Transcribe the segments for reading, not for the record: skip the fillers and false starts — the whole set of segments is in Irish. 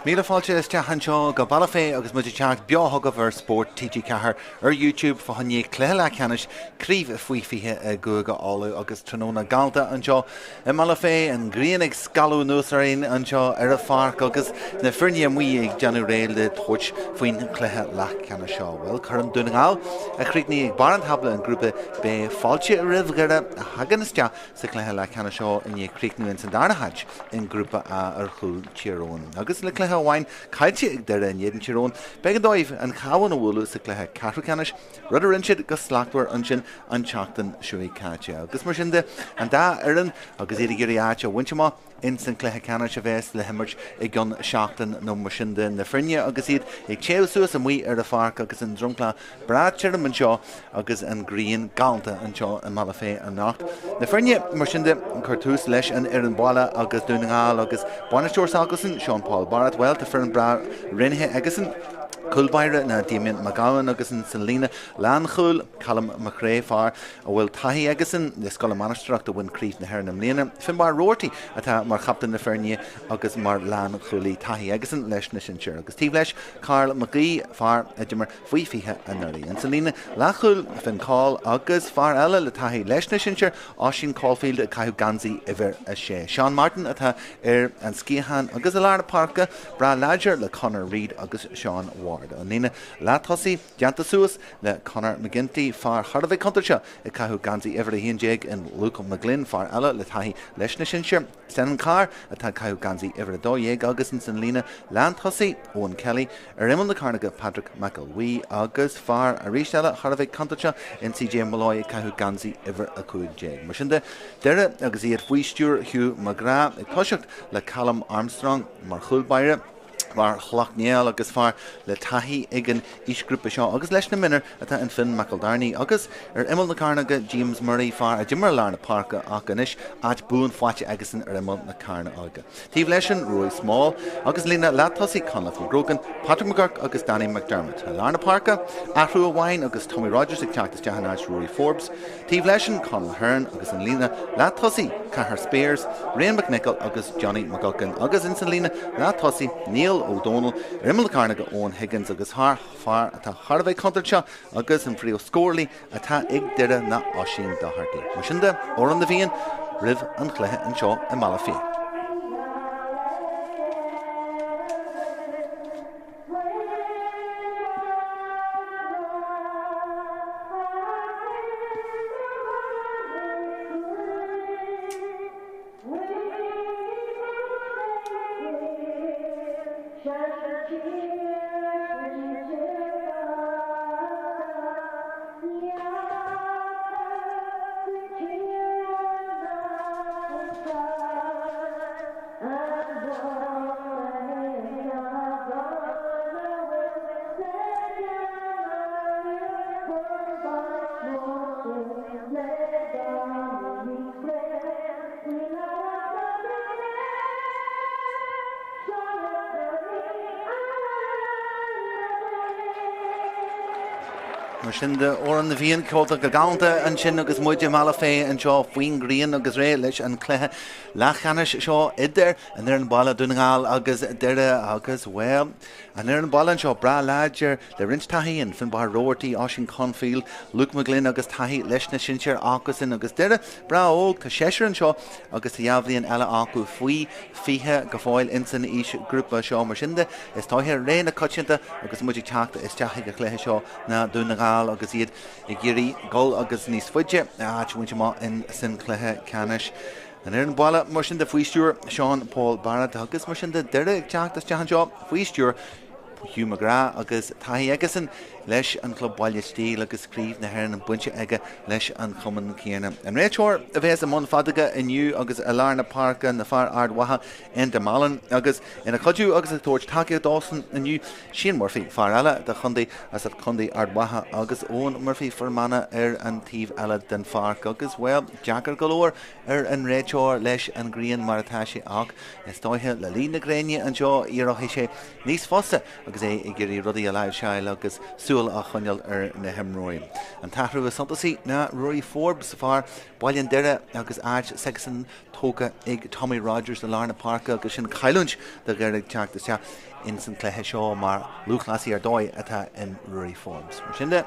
Míle fáilte isteach anseo go Bealach Féich agus muid ag teacht beo chugaibh ar Spórt TG4 ar YouTube fá choinne cluiche leathcheannais Craobh Faoi 20 i gCúige Uladh agus tráthnóna galánta anseo i mBealach Féich, an ghrian ag scalladh anuas orainn anseo ar an pháirc agus na foirne amuigh ag déanamh réidh le tabhairt faoin chluiche leathcheannais seo. Bhuel, cuireann Dún na nGall, a chríochnaigh ag barr an tábla i nGrúpa B, fáilte roimh Dhoire a thagann isteach sa chluiche leathcheannais seo i ndiaidh críochnú ins an darna háit i nGrúpa A ar chúl Tír Eoghain. Agus le cluiche amháin caillte ag Doire in éadan Tír Eoghain, b'éigean dóibh an Cabhán a bhualadh sa chluiche ceathrú ceannais, rud a rinne siad go slachtmhar ansin an tseachtain seo caite. Agus mar sin de, an dá fhoireann agus iad ag iarraidh áit a bhaint amach ins an chluiche ceannais a bheas le himirt i gcionn seachtain nó mar sin de, na foirne agus iad ag téamh suas amuigh ar an pháirc agus an dromchla Breá tirim anseo agus an ghrian galánta anseo i mBealach Féich anocht. Na foirne, mar sin de, cur tús leis an fhoireann baile agus Dún na nGall agus bainisteoir s'acusan, Sean Paul Barrett, bhuel, tá foireann breá roghnaithe aigesan. Cúl báire ná Damien McGowan agus insan líne lánchúil, Callum McRae, fear a bhfuil taithí aigesan le Scoil na Mainistreach a bhain Craobh na hÉireann i mbliana. Finbarr Roarty atá mar chaptaen na foirne agus mar lánchúlaí, taithí aigesan leis na sinsir. Agus taobh leis, Karl McGee, fear a d'imir faoi 20 anuraidh. Ins an líne leathchúil, Finn Coll agus fear eile le taithí leis na sinsir, Oisín Caulfield ag caitheamh geansaí uimhir 6. Seán Martin atá ar an sciathán agus i lár na páirce, breá láidir le Conor Reid agus Seán Ward. An líne leath-tosaigh déanta suas le Conor McGinty, fear thar a bheith contúirteach ag caitheamh geansaí uimhir 11 in Luke McGlynn, fear eile le taithí leis na sinsir. Senan Carr atá ag caitheamh geansaí uimhir 12 agus ins an líne lántosaigh, Eoin Kelly, ar imeall na cearnóige Patrick McElwee agus fear arís eile thar a bheith contúirteach in CJ Molloy ag caitheamh geansaí uimhir 15. Mar sin de, Doire agus iad faoi stiúir Hugh McGrath ag toiseacht le Callum Armstrong mar chúl báire, fear Shleacht Néill agus fear le taithí ag an aoisghrúpa seo agus leis na mionúir atá in Finn McEldarney agus ar imeall na cearnóige James Murray, fear a d'imir i lár na páirce ach anois áit buan faighte aigesan ar imeall na cearnóige. Taobh leisean Rory Small agus líne leath-tosaigh Conleth McGrogan, Patrick McGurk agus Danny McDermott. I lár na páirce, athrú amháin agus Tommy Rogers ag teacht isteach in áit Rory Forbes. Taobh leisean, Conal Hearne agus an líne leath-tosaigh, Cahir Spiers, Rian McNicholl agus Johnny McGuckin agus ins an líne leath-tosaigh, Niall Ó Dónaill, ar imeall na cearnóige Eoin Higgins agus thar fear atá thar a bheith contúirteach agus an phríomh-scórálaí atá ag Doire ná Oisín Doherty. Mar sin de, Amhrán na bhFiann roimh an chluiche anseo i mBealach Féich. Mar sin de, Amhrán na bhFiann ceolta go galánta ansin agus muid i mBealach Féich anseo faoin ngrian agus réidh leis an cluiche leathcheannais seo idir an fhoireann baile Dún na nGall agus Doire agus, bhuel, an fhoireann baile anseo breá láidir le roinnt taithí in Finbarr Roarty, Oisín Caulfield, Luke McGlynn agus taithí leis na sinsir acusan agus Doire breá óg, tá seisear anseo agus tá dhá bhliain eile acu faoi 20 go fóill ins an aois grúpa seo. Mar sin de, is dóiche rogha na coitianta agus muid ag teacht isteach ag an chluiche seo ná Dún na nGall agus iad ag iarraidh dul agus níos faide áit a bhaint amach in san chluiche ceannais. An fhoireann baile, mar sin de, faoi stiúir Sean Paul Barrett agus mar sin de, Doire ag teacht isteach anseo faoi stiúir Hugh McGrath agus taithí aigesan leis an chlub Baile Stíl agus Craobh na hÉireann bainte aige leis an chumann céanna. An réiteoir a bheas i mbun feadóige inniu agus i lár na páirce ná fear Ard Mhacha Enda Mallon agus ina chuidiú agus ag tabhairt tacaíocht dósan inniu Shane Murphy, fear eile de chontae as Contae Ard Mhacha agus Eoin Murphy Fear Manach ar an taobh eile den pháirc agus, bhuel, deacair go leor ar an réiteoir leis an ghrian mar atá sé ach is dóiche le luí na gréine anseo éireoidh sé níos fusa agus. agus é ag iarraidh rudaí a láimhseáil agus súil á choinneáil ar na himreoirí. An t-athrú is suntasaí ná Ruairí Forbes, fear Bhaile an Doire agus áit s'aigesan tógtha ag Tommy Rogers i lár na páirce agus sin cailliúint do Dhoire ag teacht isteach ins an cluiche seo mar lúthchleasaí ar dóigh atá in Ruairí Forbes. Mar sin de,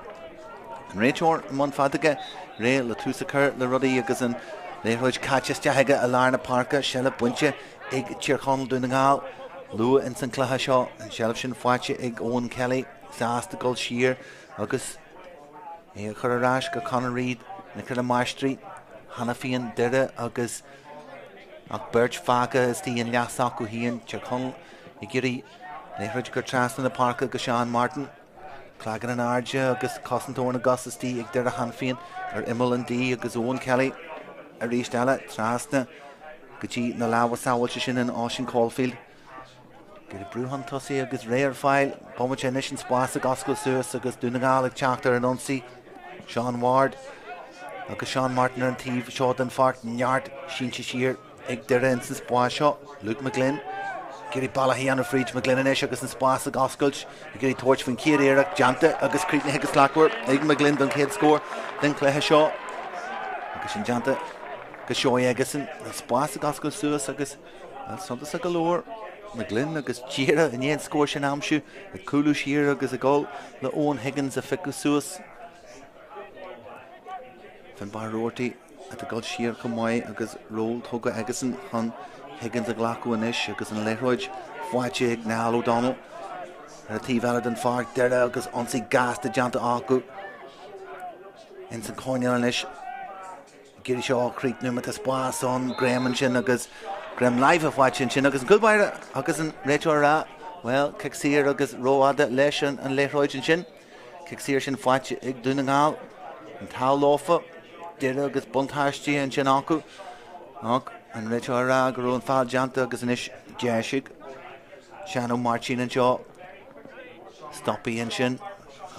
an réiteoir i mbun feadóige, réidh le tús a chur le rudaí agus an liathróid caite isteach aige i lár na páirce, seilbh bainte ag Tír Chonaill Dún na nGall luath ins an cluiche seo, an tseilbh sin faighte ag Eoin Kelly, sásta dul siar agus é a chur ar ais go Conor Reid, na cur le máistrí cheana féin Doire agus ach beirt fágtha istigh i leath s'acu féin, Tír Chonaill ag iarraidh liathróid a chur trasna na páirce go Seán Martin. Cloigeann in airde agus cosantóir na gcos istigh ag Doire cheana féin ar imeall an dí agus Eoin Kelly arís eile trasna go dtí na lámha sábháilte sin in Oisín Caulfield. Ag brú chun tosaigh agus réidh ar fáil. Bomaite anois an spás ag oscailt suas agus Dún na nGall ag teacht ar an ionsaí. Seán Ward agus Seán Martin ar an taobh seo den pháirc. Neart sínte siar ag Doire ins an spás seo. Luke McGlynn ag iarraidh bealach a dhéanamh fríd McGlynn anois agus an spás ag oscailt. Ag iarraidh tabhairt faoin chéad iarracht déanta agus críochnaithe go slachtmhar ag McGlynn don chéad scór den chluiche seo. Agus sin déanta go seoigh aigesan. An spás ag oscailt suas agus Bhuel, suntasach go leor, McGlynn agus díreach i ndiaidh an scór sin a aimsiú, ag cúlú siar agus ag dul le Owen Higgins a phiocadh suas. Finbarr Roarty atá ag dul siar chomh maith agus ról tugtha aigesan chun Higgins a ghlacadh anois agus an liathróid faighte ag Niall O'Donnell ar an taobh eile den pháirc Doire agus ionsaí gasta déanta acu ins an choirnéal anois. Ag iarraidh seo a chríochnú má tá spás ann, greim ansin agus greim láimhe faighte ansin agus an cúl báire agus an réiteoir ag rá, bhuel, cic saor agus rófhada leis an liathróid ansin. Cic saor sin faighte ag Dún na nGall. An t-ádh leofa, Doire agus buntáiste ansin acu. Ach an réiteoir ag rá go raibh an feall déanta agus anois deis ag Seán Ó Máirtín anseo. Stopaí ansin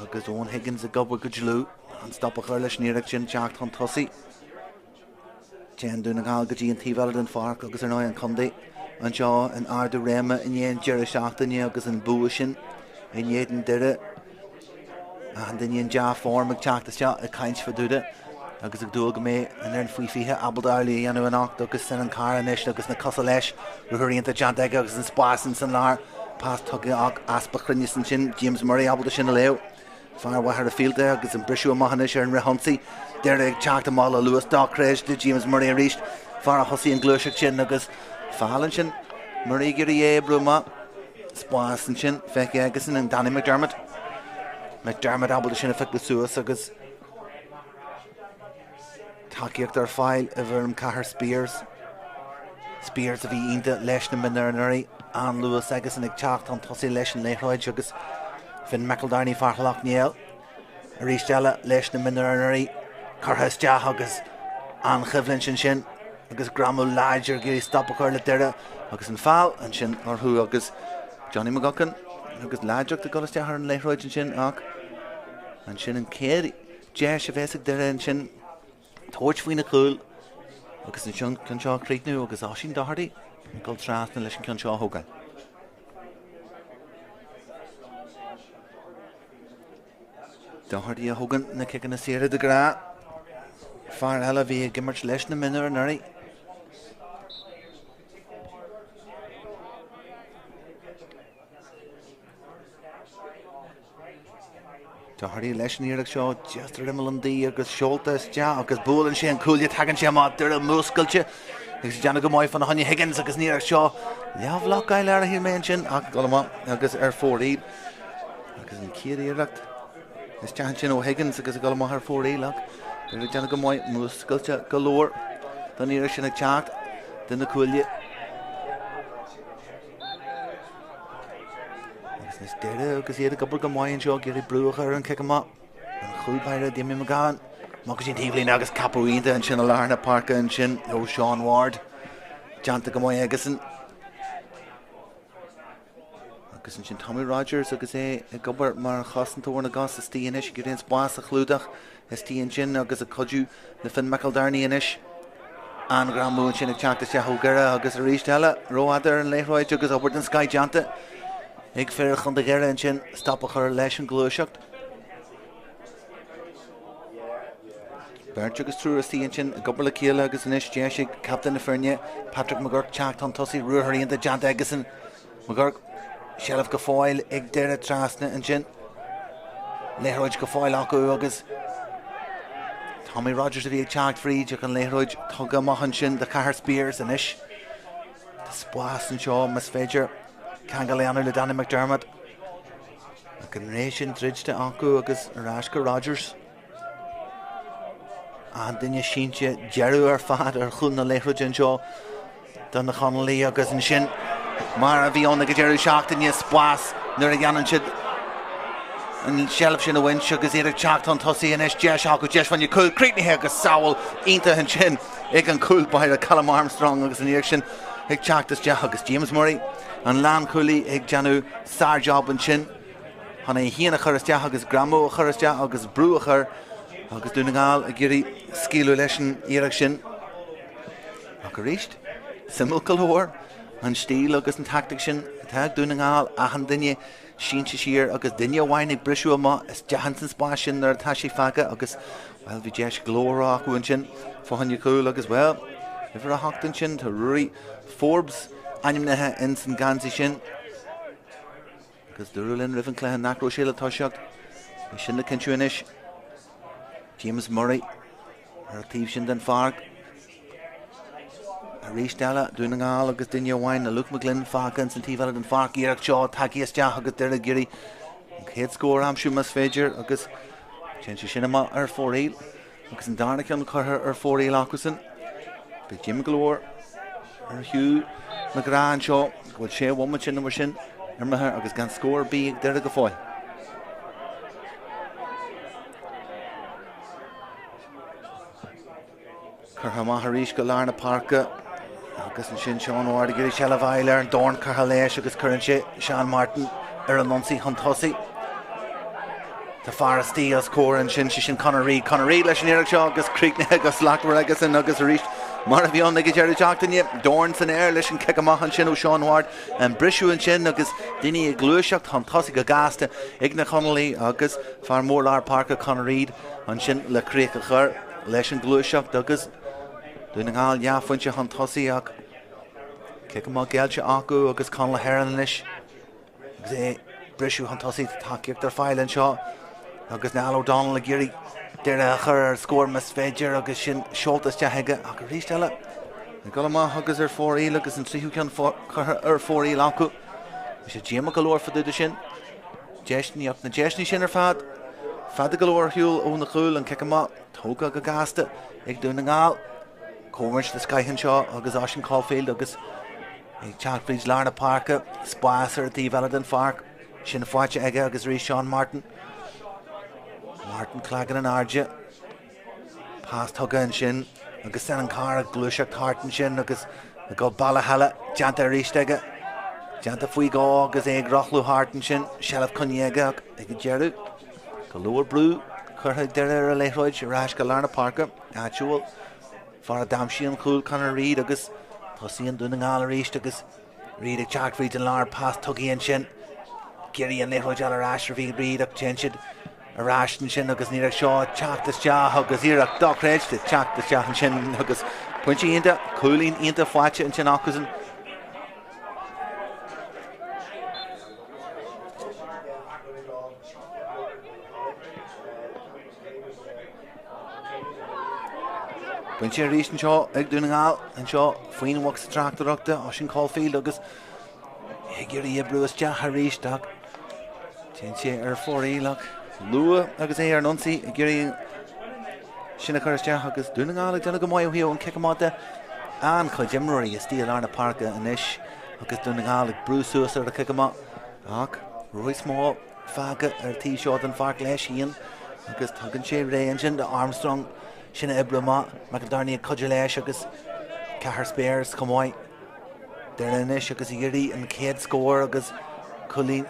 agus Owen Higgins ag obair go dlúth. An stop a chur leis an iarracht sin teacht chun tosaigh. Téann Dún na nGall go dtí an taobh eile den pháirc agus ar ndóigh an contae anseo in ardú réime i ndiaidh an deireadh seachtaine agus an bua sin in éadan Doire. Achan duine in dea-form ag teacht isteach ag caint fá dtaobh de agus ag dúil go mbeidh an fhoireann faoi 20 ábalta amhlaidh a dhéanamh anocht agus sin an Carr anois agus na cosa leis, ruathar iontach déanta aige agus an spás ins an lár. Pas tugtha ach easpa chruinneas ansin, James Murray ábalta sin a léamh. Fear Mhachaire Fíolta agus an briseadh amach anois ar an fhrithionsaí. Doire ag teacht amach le luas dochreidte. James Murray arís, fear a thosaigh an ghluaiseacht sin agus feall ansin. Murray ag iarraidh é a oibriú amach. Spás ansin feicthe aigesan in Danny McDermott. McDermott ábalta sin a phiocadh suas agus tacaíocht ar fáil i bhfoirm Cathair Speers. Speers a bhí iontach leis na mionúir anuraidh, an-luas aigesan ag teacht chun tosaigh leis an liathróid agus Finn McEldowney, fear Shleacht Néill, arís eile leis na mionúir anuraidh, curtha isteach agus an-choimhlint ansin agus greamú láidir ag iarraidh stop a chur le Doire agus an feall ansin orthu agus Johnny McGuckin agus láidreacht ag dul isteach ar an liathróid ansin ach ansin an chéad deis a bheas ag Doire ansin tabhairt faoina chúl agus an ceann seo a chríochnú agus Oisín Doherty ag dul trasna leis an ceann seo a thógáil. Doherty a thógann na ciceanna saora de ghnáth. Fear eile a bhí ag imirt leis na mionúir anuraidh. Doherty leis an iarracht seo just ar imeall an dí agus seolta isteach agus buaileann sé an cuaille, tagann sé amach Doire múscailte agus ag déanamh go maith fána choinne Higgins agus an iarracht seo leathbhlocáil air a shíl mé ansin ach ag dul amach agus ar fóraoil agus an chéad iarracht isteach ansin ó Higgins agus ag dul amach ar fóraoil ach Doire ag déanamh go maith múscailte go leor don iarracht sin ag teacht de na cuaille. Agus anois Doire agus iad ag obair go maith anseo ag iarraidh brú a chur ar an cic amach. An chúl báire Damien McGowan. Amach go dtí an taobhlíne agus ceapadh iontach ansin i lár na páirce ansin ó Sean Ward. Déanta go maith aigesan. Agus ansin Tommy Rogers agus é ag obair mar chosantóir na gcos istigh anois ag iarraidh an spás a chlúdach istigh ansin agus ag cuidiú le Finn McEldowney anois. An-ghreamú ansin ag teacht isteach ó Dhoire agus arís eile rófhada ar an liathróid agus obair den scoith déanta ag fir Chontae Dhoire ansin stop a chur leis an ghluaiseacht. Beirt agus triúr istigh ansin ag obair le chéile agus anois deis ag captaen na foirne, Patrick McGurk, teacht chun tosaigh. Ruathar iontach déanta aigesan. McGurk, seilbh go fóill ag Doire trasna ansin. Liathróid go fóill acu agus Tommy Rogers a bhí ag teacht fríd ach an liathróid tugtha amach ansin do Chathair Speers anois. Tá spás anseo más féidir ceangal a dhéanamh le Danny McDermott. Ach an ré sin druidte acu agus ar ais go Rogers. An duine sínte deireadh ar fad ar chúl na liathróide anseo do na Conallaigh agus ansin mar a bhí ann ag an deireadh seachtaine, spás nuair a dhéanann siad an tseilbh sin a bhaint agus iad ag teacht chun tosaigh anois, deis acu, deis fá choinne cúl críochnaithe agus sábháil iontach ansin ag an chúl báire Callum Armstrong agus an iarracht sin ag teacht isteach agus James Murray, an lánchúlaí ag déanamh sár-jab ansin. Chun é féin a chur isteach agus greamú a chur isteach agus brú a chur agus Dún na nGall ag iarraidh scaoileadh leis an iarracht sin. Ach arís, suimiúil go leor an stíl agus an tactic sin atá ag Dún na nGall, achan duine sínte siar agus duine amháin ag briseadh amach isteach ins an spás sin nuair atá sé fágtha agus, bhuel, bhí deis ghlórmhar acu ansin fá choinne cúl agus, bhuel, uimhir 8 ansin, tá Ruairí Forbes ainmnithe ins an geansaí sin. Agus dúradh linn roimh an chluiche nach raibh sé le toiseacht. É sin le cinntiú anois. James Murray ar an taobh sin den pháirc. Arís eile, Dún na nGall agus duine amháin, Luke McGlynn, fágtha ins an taobh eile den pháirc. Iarracht seo tagtha isteach agus Doire ag iarraidh an chéad scór a aimsiú más féidir agus téann sé sin amach ar fóraoil. Agus an darna ceann curtha ar fóraoil acusan. Beidh díoma go leor ar Hugh McGrath anseo go bhfuil sé bhomaite nó mar sin imithe agus gan scór ar bith ag Doire go fóill. Curtha amach arís go lár na páirce agus ansin Sean Ward ag iarraidh seilbh a fháil ar an dorn curtha leis agus cuireann sé Sean Martin ar an ionsaí chun tosaigh. Tá fear istigh os comhair ansin, sé sin Conor Reid. Conor Reid leis an iarracht seo agus críochnaithe go slachtmhar aigesan agus arís mar a bhí ann ag an deireadh seachtaine, dorn san aer leis an cic amach ansin ó Sean Ward. An briseadh ansin agus daoine ag gluaiseacht chun tosaigh go gasta ag na Conallaigh agus fear mór lár páirce Conor Reid ansin le críoch a chur leis an ghluaiseacht agus Dún na nGall dhá phointe chun tosaigh ach cic amach géillte acu agus Conal Herron anois agus é ag briseadh chun tosaigh. Tá tacaíocht ar fáil anseo agus Niall O'Donnell ag iarraidh deireadh a chur ar scór más féidir agus sin seolta isteach aige ach arís eile ag dul amach agus ar fóraoil agus an tríú ceann curtha ar fóraoil acu. Bhí sé díomách go leor fá dtaobh de sin. Deiseanna ach na deiseanna sin ar fad fada go leor ar shiúl ó na cúil, an cic amach tógtha go gasta ag Dún na nGall. Comhimirt de scoith anseo agus Oisin Caulfield agus ag teacht fríd lár na páirce, spás ar an taobh eile den pháirc, sin faighte aige agus arís Sean Martin. Martin cloigeann in airde. Pas tugtha ansin agus Senan Carr ag gluaiseacht thart ansin agus ag dul bealach eile déanta arís aige. Déanta faoi dhó agus é ag rothlú thart ansin, seilbh coinnithe aige ach ag an deireadh go leor brú curtha ag Doire ar an liathróid ar ais go lár na páirce, áit a bhfuil fear a d'aimsigh an cúl Conor Reid agus tosaíonn Dún na nGall arís agus Reid ag teacht fríd an lár, pas tugtha ansin. Ag iarraidh an liathróid a fháil ar ais a bhí Reid ach téann siad ar ais ansin agus an iarracht seo teacht isteach agus iarracht dochreidte teacht isteach ansin agus pointe iontach, cúilín iontach faighte ansin acusan. Pointe arís anseo ag Dún na nGall, anseo faoin bhocsa tráchtaireachta, Oisin Caulfield agus ag iarraidh oibriú isteach arís ach téann sé ar fóraoil ach luath agus é ar an ionsaí ag iarraidh sin a chur isteach agus Dún na nGall ag déanamh go maith ó thaobh an cic amach de. An-chuid imreoirí istigh i lár na páirce anois agus Dún na nGall ag brú suas ar an chic amach ach Rory Small fágtha ar an taobh seo den pháirc leis féin agus tugann sé réidh ansin do Armstrong sin a oibriú amach. McEldowney ag cuidiú leis agus Cahir Speers chomh maith. Doire anois agus ag iarraidh an chéad scór agus cúilín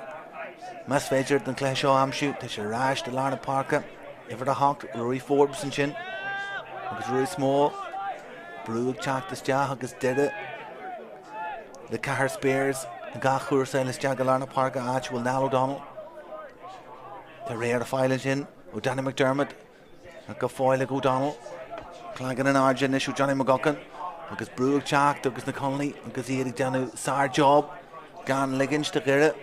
más féidir don chluiche seo a aimsiú. Tá sé ar ais do lár na páirce. Uimhir 8, Rory Forbes ansin agus Rory Small. Brú ag teacht isteach agus Doire le Cahir Speers. Ag athchúrsáil isteach go lár na páirce áit a bhfuil Niall O'Donnell. Tá réir ar fáil ansin ó Danny McDermott. Go fóill ag O'Donnell. Cloigeann in airde anois ó Johnny McGuckin agus brú ag teacht agus na Conallaigh agus iad ag déanamh sár-job gan ligint do Dhoire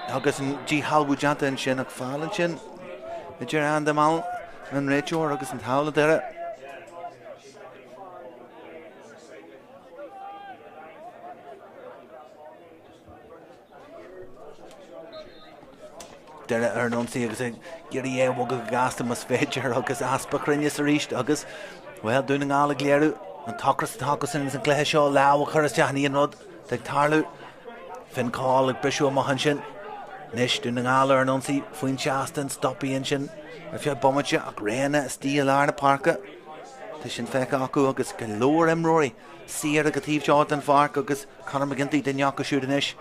agus an díshealbhú déanta ansin ach feall ansin idir Enda Mallon an réiteoir agus an t-am le Doire. Doire ar an ionsaí agus ag iarraidh é a bhogadh go gasta más féidir agus easpa cruinnis arís agus, bhuel, Dún na nGall ag léiriú an t-ocras atá acu san gcluiche seo, lámh a chur isteach in aon rud atá ag tarlú. Finn Coll ag briseadh amach ansin. Anois Dún na nGall ar an ionsaí faoin seastán, stoptha ansin ar feadh bomaite ach roghanna istigh i lár na páirce. Tá sin feicthe acu agus go leor imreoirí saor ag an taobh seo den pháirc agus Conor McGinty duine acu siúd anois.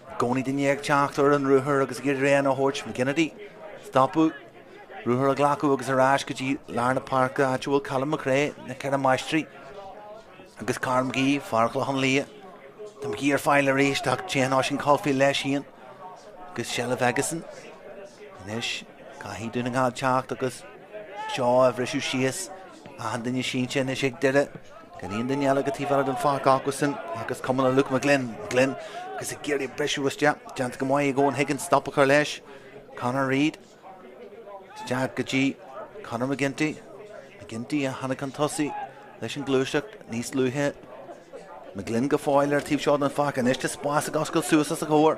I gcónaí duine ag teacht ar an ruathar agus ag iarraidh roghanna a thabhairt. McGinnity stopadh, ruathar a ghlacadh agus ar ais go dtí lár na páirce áit a bhfuil Callum McRae, na ceithre máistrí, agus Karl McGee, fear an Chlocháin Liath. Tá McGee ar fáil arís ach téann Oisín Caulfield leis féin agus seilbh aigesan. Anois caithfidh Dún na nGall teacht agus seo a bhriseadh síos. Achan duine sínte anois ag Doire. Gan aon duine eile go taobh eile den pháirc acusan agus cuma le Luke McGlynn. McGlynn agus ag iarraidh briseadh isteach. Déanta go maith ag Eoin Higgins stop a chur leis. Conor Reid isteach go dtí Conor McGinty. McGinty a tháinig chun tosaigh leis an gluaiseacht níos luaithe. McGlynn go fóill ar taobh seo den pháirc. Anois tá spás ag oscailt suas os a chomhair.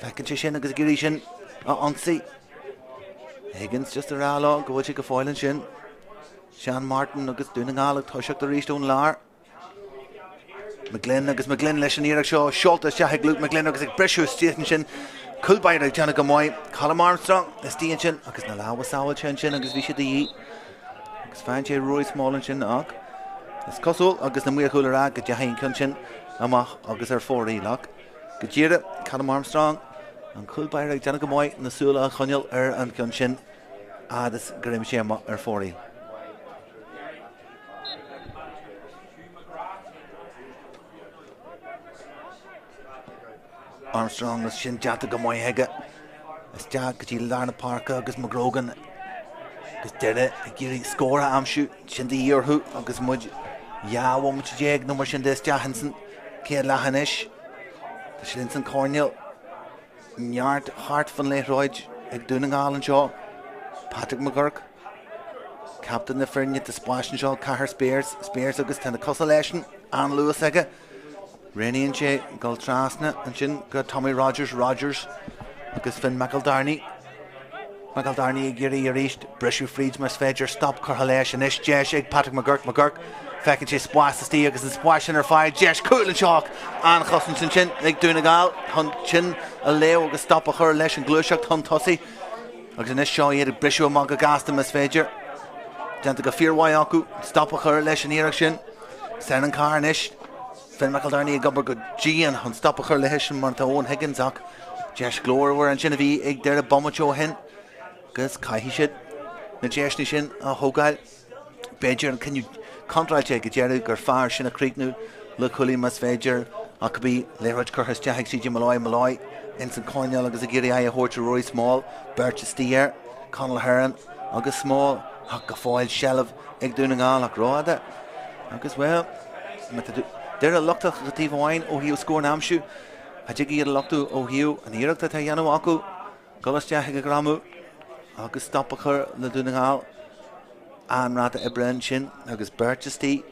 Feiceann sé sin agus ag iarraidh sin a ionsaí. Higgins just a rá leo go bhfuil sé go fóill ansin. Seán Martin agus Dún na nGall ag toiseacht arís ón lár. McGlynn agus McGlynn leis an iarracht seo seolta isteach ag Luke McGlynn agus ag briseadh isteach ansin. Cúl báire ag déanamh go maith. Colm Armstrong istigh ansin agus na lámha sábháilte ansin agus bhí sé de dhíth. Agus faigheann sé Rory Small ansin ach is cosúil agus na maoir chúil a rá go dteachaigh an ceann sin amach agus ar fóraoil ach go díreach Colm Armstrong an cúl báire ag déanamh go maith na súile a choinneáil ar an gceann sin. fhad is gur imigh sé amach ar fóraoil. Armstrong agus sin déanta go maith aige. Isteach go dtí lár na páirce agus McGrogan agus Doire ag iarraidh scór a aimsiú. Sin de dhíth orthu agus muid 12 bhomaite nó mar sin de isteach insan chéad leath anois. Tá siad insan choirnéal. Neart thart fan liathróid ag Dún na nGall anseo. Patrick McGurk, captaen na foirne, tá spáis anseo, Cathal Speers, Speers agus tá na cosa leisean, an-luas aige. Roghnaíonn sé dul trasna ansin go Tommy Rogers, Rogers agus Finn McEldarney. McEldarney ag iarraidh arís briseadh fríd más féidir, stop curtha leis anois, deis ag Patrick McGurk, McGurk, feiceann sé spás istigh agus an spás sin ar fáil, deis cúil anseo ach an-chosaint ansin ag Dún na nGall chun sin a léamh agus stop a chur leis an gluaiseacht chun tosaigh agus anois seo iad ag briseadh amach go gasta más féidir. Déanta go fíormhaith acu stop a chur leis an iarracht sin. Senan Carr anois. Finn McEldarney ag obair go dian chun stop a chur léi sin mar tá Eoin Higgins ach deis glórmhar ansin a bhí ag Doire bomaite ó shin agus caithfidh siad na deiseanna sin a thógáil. B'fhéidir an cinneadh contráilte ag deireadh gur fearr sin a chríochnú le cúilín más féidir ach bhí liathróid curtha isteach ag CJ Molloy, Molloy ins an choirnéal agus ag iarraidh aghaidh a thabhairt ar Rory Small, beirt istigh air, Conal Heron agus Small ach go fóill seilbh ag Dún na nGall ach rófhada agus, bhuel, má tá Doire lochtach go taobh amháin ó thaobh scór a aimsiú, cha dtig iad a lochtú ó thaobh an iarracht atá á dhéanamh acu dul isteach ag an ghreamú agus stop a chur le Dún na nGall. An-ráta oibre ansin agus beirt istigh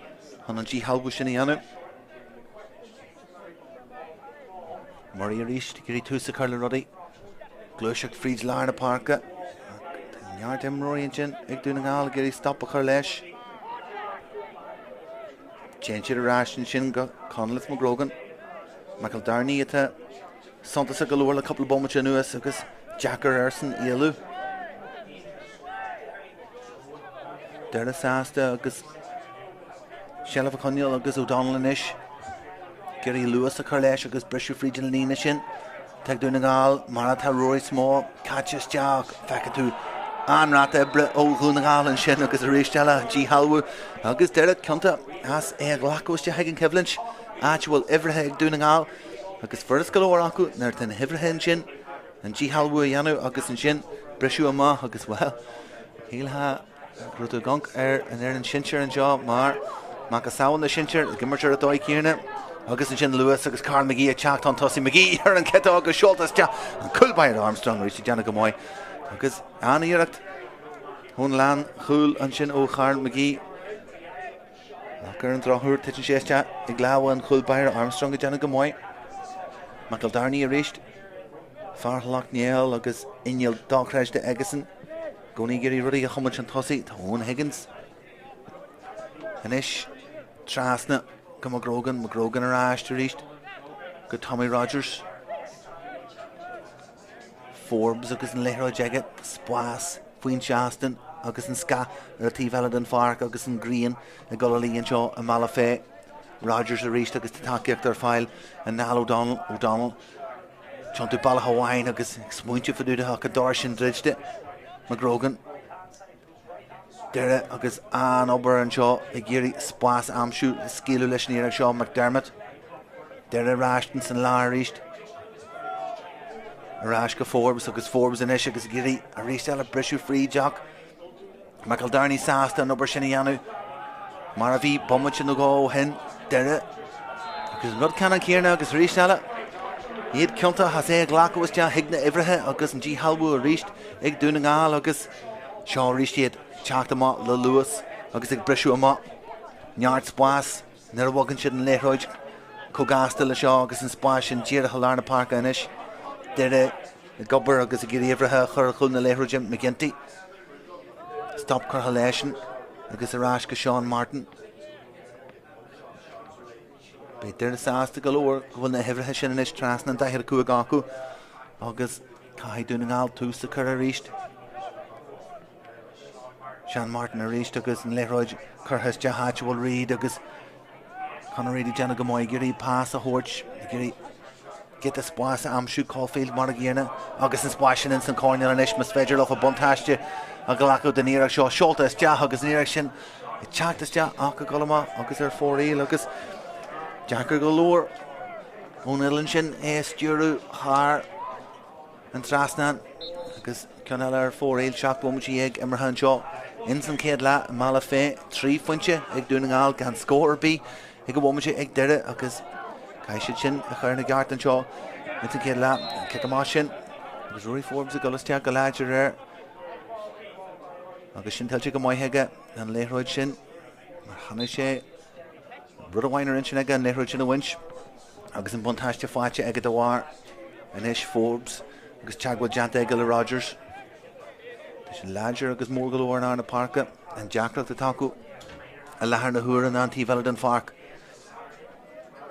chun an díshealbhú sin a dhéanamh. Murray arís ag iarraidh tús a chur le rudaí. Gluaiseacht fríd lár na páirce. Tá neart imreoirí ansin ag Dún na nGall ag iarraidh stop a chur leis. Téann siad ar ais ansin go Conleth McGrogan. McEldarney atá suntasach go leor le cúpla bomaite anuas agus deacair airsean éalú. Doire sásta agus seilbh a choinneáil agus O'Donnell anois ag iarraidh luas a chur leis agus briseadh fríd an líne sin. Tá ag Dún na nGall mar atá Rory Small caite isteach. Feicfidh tú an-ráta oibre ó Dhún na nGall ansin agus arís eile díshealbhú agus Doire ciontach as é a ghlacadh isteach ag an choimhlint, áit a bhfuil uimhreacha ag Dún na nGall. Agus furast go leor acu nuair atá na huimhreacha ansin, an díshealbhú a dhéanamh agus ansin briseadh amach agus, bhuel, shílfeá go raibh tú ag amharc ar an fhoireann sinsir anseo mar macasamhail na sinsear ag imirt ar an dóigh céanna agus ansin luas agus Karl McGee ag teacht chun tosaigh. McGee ar an ciotóg agus seolta isteach an cúl báire Armstrong arís ag déanamh go maith agus an-iarracht ón lánchúl ansin ó Karl McGee. Ach ar an drochuair titeann sé isteach i lámha an chúl báire Armstrong ag déanamh go maith. McEldarney arís. Fear Shleacht Néill agus inneall dochreidte aigesan. I gcónaí ag iarraidh rudaí a chumadh chun tosaigh. Tá Owen Higgins anois trasna go McGrogan. McGrogan ar ais arís go Tommy Rogers. Forbes agus an liathróid aige, spás faoin seastán agus an scáth ar an taobh eile den pháirc agus an ghrian ag dul a luí anseo i mBealach Féich. Rogers arís agus tá tacaíocht ar fáil i Niall O'Donnell. O'Donnell tiontú bealach amháin agus ag smaointiú fá dtaobh de ach an doras sin druidte. McGrogan. Doire agus an-obair anseo ag iarraidh spás a aimsiú le scaoileadh leis an iarracht seo, McDermott. Doire ar ais ins an lár arís. Ar ais go Forbes agus Forbes anois agus ag iarraidh arís eile briseadh fríd ach McEldarney sásta an obair sin a dhéanamh mar a bhí bomaite nó dhó ó shin. Doire agus an rud ceannann céanna agus arís eile iad ciontach as é a ghlacadh isteach chuig na huimhreacha agus an díshealbhú arís ag Dún na nGall agus Seo arís iad ag teacht amach le luas agus ag briseadh amach. Neart spáis nuair a bhogann siad an liathróid chomh gasta le seo agus an spás sin díreach i lár na páirce anois. Doire ag obair agus ag iarraidh uimhreacha a chur ar chúl na liathróide McGinty. Stop curtha leisean agus ar ais go Seán Martin. Beidh Doire sásta go leor go bhfuil na huimhreacha sin anois trasna an 45 acu agus caithfidh Dún na nGall tús a chur arís. Seán Martin arís agus an liathróid curtha isteach áit a bhfuil Reid agus Conor Reid ag déanamh go maith ag iarraidh pas a thabhairt, ag iarraidh giota spáis a aimsiú, Caulfield mar a gcéanna agus an spás sin ins an choirnéal anois más féidir leo buntáiste a ghlacadh den iarracht seo. Seolta isteach agus an iarracht sin ag teacht isteach ach ag dul amach agus ar fóraoil agus deacair go leor ón uillinn sin é a stiúradh thar an trasnán agus ceann eile ar fóraoil, 17 bhomaite imeartha anseo ins an chéad leath i mBealach Féich, 3 phointe ag Dún na nGall gan scór ar bith ag an bhomaite ag Doire agus caithfidh siad sin a chur ina gceart anseo ins an chéad leath. An cic amach sin agus Rory Forbes ag dul isteach go láidir air agus sin tuillte go maith aige an liathróid sin mar chonaic sé rud amháin ar intinn aige an liathróid sin a bhaint. Agus an buntáiste faighte aige dá bharr anois, Forbes agus teagmháil déanta aige le Rogers. Tá sé láidir agus mór go leor in lár na páirce. An deacracht atá acu i láthair na huaire ná an taobh eile den pháirc.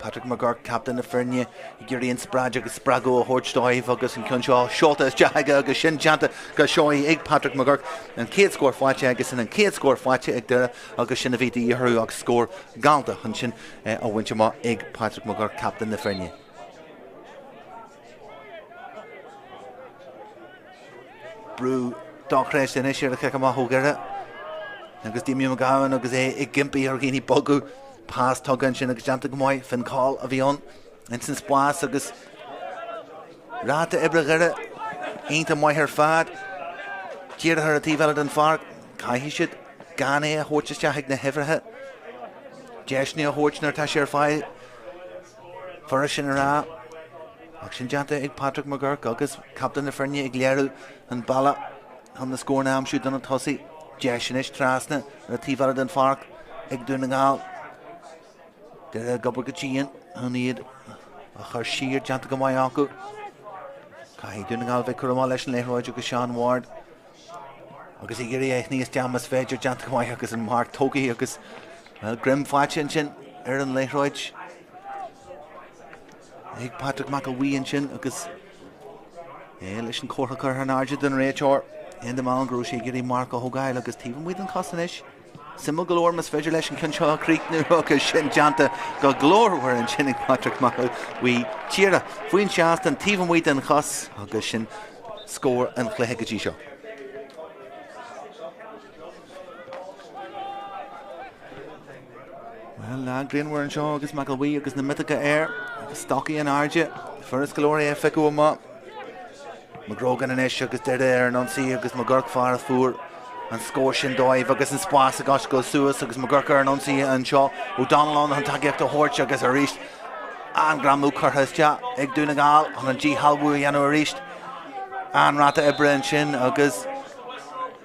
Patrick McGurk, captaen na foirne, ag iarraidh inspioráid agus spreagadh a thabhairt dóibh agus an ceann seo seolta isteach aige agus sin déanta go seoigh ag Patrick McGurk. An chéad scór faighte aige sin, an chéad scór faighte ag Doire agus sin a bhí de dhíth orthu agus scór galánta ansin á bhaint amach ag Patrick McGurk, captaen na foirne. Brú dochreidte anois ar an chic amach ó Dhoire agus Damien McGowan agus é ag impí ar dhaoine bogadh. Pas tugtha ansin agus déanta go maith. Finn Coll a bhí ann ins an spás agus ráta oibre Dhoire iontach maith ar fad. Díreach ar an taobh eile den pháirc, caithfidh siad gan é a thabhairt isteach ag na huimhreacha. Deiseanna a thabhairt nuair atá sé ar fáil. Furast sin a rá. Ach sin déanta ag Patrick McGurk agus captaen na foirne ag léiriú an bealach chun na scóranna a aimsiú do na tosaithe. Deis anois trasna ar an taobh eile den pháirc ag Dún na nGall. Doire ag obair go dian chun iad a chur siar, déanta go maith acu. Caithfidh Dún na nGall bheith cúramach leis an liathróid agus Sean Ward Agus ag iarraidh é a shní isteach más féidir, déanta go maith agus an marc tógtha agus bhuel, greim faighte ansin ar an liathróid ag Patrick McElwee ansin agus é leis an comhartha curtha in airde don réiteoir. Enda Mallon go raibh sé ag iarraidh marc a thógáil agus taobh amuigh den chos anois. Suimiúil go leor más féidir leis an ceann seo a chríochnú agus sin déanta go glórmhar ansin ag Patrick McElwee díreach faoin seastán taobh amuigh den chos agus sin scór an chluiche go dtí seo. Bhuel, lá grianmhar anseo agus McElwee agus na miotacha air agus stocaí in airde. Furast go leor é a phiocadh amach. McGrogan anois agus Doire ar an ionsaí agus McGurk fear a fuair an scór sin dóibh agus an spás ag oscailt suas agus McGurk ar an ionsaí anseo. O'Donnell ann chun tacaíocht a thabhairt agus arís an-ghreamú curtha isteach ag Dún na nGall chun an díshealbhú a dhéanamh arís. An-ráta oibre ansin agus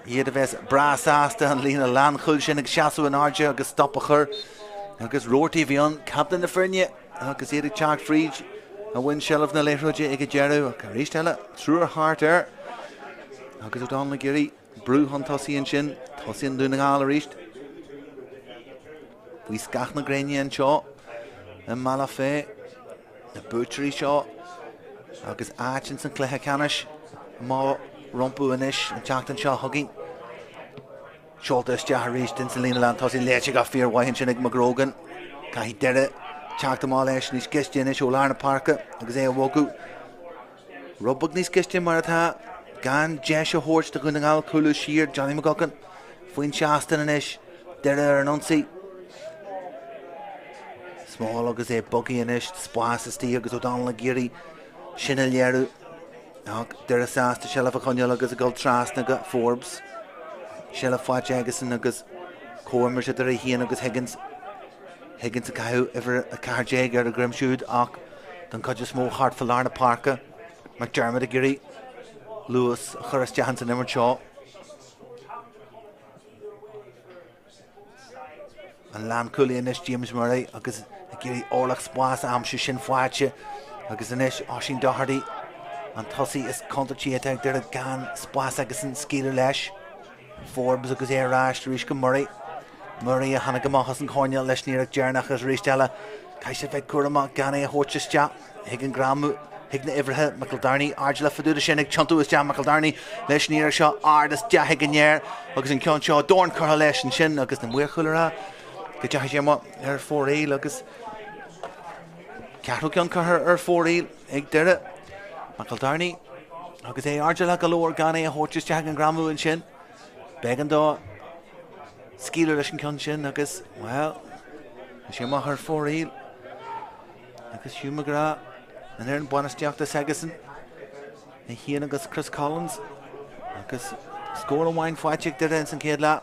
iad a bheas breá sásta an líne lánchúil sin ag seasamh in airde agus stop a chur agus Roarty a bhí ann, captaen na foirne agus iad ag teacht fríd a bhain seilbh na liathróide ag an deireadh ach arís eile triúr thart air agus O'Donnell ag iarraidh brú chun tosaigh ansin. Tosaíonn Dún na nGall arís faoi scáth na gréine anseo i mBealach Féich. Na buaiteoirí seo agus áit ins an chluiche ceannais amach rompu anois an tseachtain seo chugainn. Seolta isteach arís ins an líne lán tosaigh léite go fíormhaith ansin ag McGrogan. Caithfidh Doire teacht amach leis níos gaiste anois ó lár na páirce agus é a bhogadh. Rud beag níos gaiste mar atá, gan deis a thabhairt do Dhún na nGall cúlú siar. Johnny McGuckin faoin seastán anois, Doire ar an ionsaí. Small agus é bogtha anois, spás istigh agus O'Donnell ag iarraidh sin a léiriú. Ach Doire sásta seilbh a choinneáil agus ag dul trasna go Forbes. Seilbh faighte aigesan agus comhimirt idir é féin agus Higgins. Higgins ag caitheamh uimhir 14 ar a dhroim siúd ach don chuid is mó thart fá lár na páirce. McDermott ag iarraidh luas a chur isteach ins an imirt seo. An lánchúlaí anois James Murray agus ag iarraidh orlach spáis a aimsiú sin faighte agus anois Oisín Doherty an tosaí is contúirtí atá ag Doire gan spás aigesan scaoileadh leis. Forbes agus é ar ais arís go Murray. Murray a tháinig amach as an choirnéal leis an iarracht deireanach agus arís eile caithfidh sé bheith cúramach gan é a thabhairt isteach chuig an greamú chuig na uimhreacha. McEldowney airdeallach fá dtaobh de sin ag tiontú isteach McEldowney leis an iarracht seo ard isteach ag an fhear agus an ceann seo dorn curtha leis ansin agus na maoir chúil a rá go dteachaigh sé amach ar fóraoil agus ceathrú ceann curtha ar fóraoil ag Doire. McEldowney agus é airdeallach go leor gan é a thabhairt isteach ag an greamú ansin. B'éigean dó scaoileadh leis an ceann sin agus, bhuel, tá sé amach ar fóraoil. Agus Hugh McGrath, an fhoireann bainistíochta s'aigesan, é féin agus Chris Collins agus scór amháin faighte ag Doire ins an chéad leath.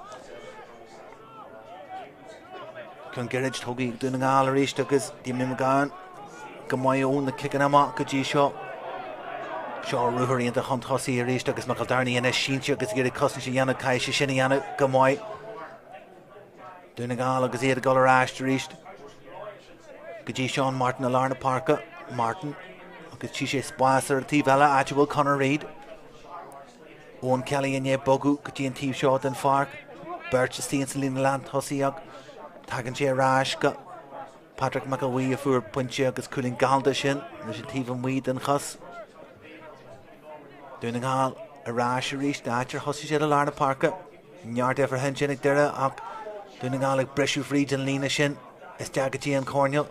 Ceann gairid tógtha ag Dún na nGall arís agus Damien McGowan go maith ó na ciceanna amach go dtí seo. Seo ruathar iontach chun tosaigh arís agus McEldowney anois sínte agus ag iarraidh cosaint a dhéanamh, caithfidh sé sin a dhéanamh go maith. Dún na nGall agus iad ag dul ar ais arís go dtí Seán Martin i lár na páirce. Martin agus tchí sé spás ar an taobh eile áit a bhfuil Conor Reid. Eoin Kelly i ndiaidh bogadh go dtí an taobh seo den pháirc. Beirt istigh ins an líne lán tosaigh ach tagann sé ar ais go Patrick McElwee a fuair pointe agus cúilín galánta sin leis an taobh amuigh den chos. Dún na nGall ar ais arís, áit ar thosaigh siad i lár na páirce. Neart uimhreacha ansin ag Doire ach Dún na nGall ag briseadh fríd an líne sin isteach go dtí an coirnéal.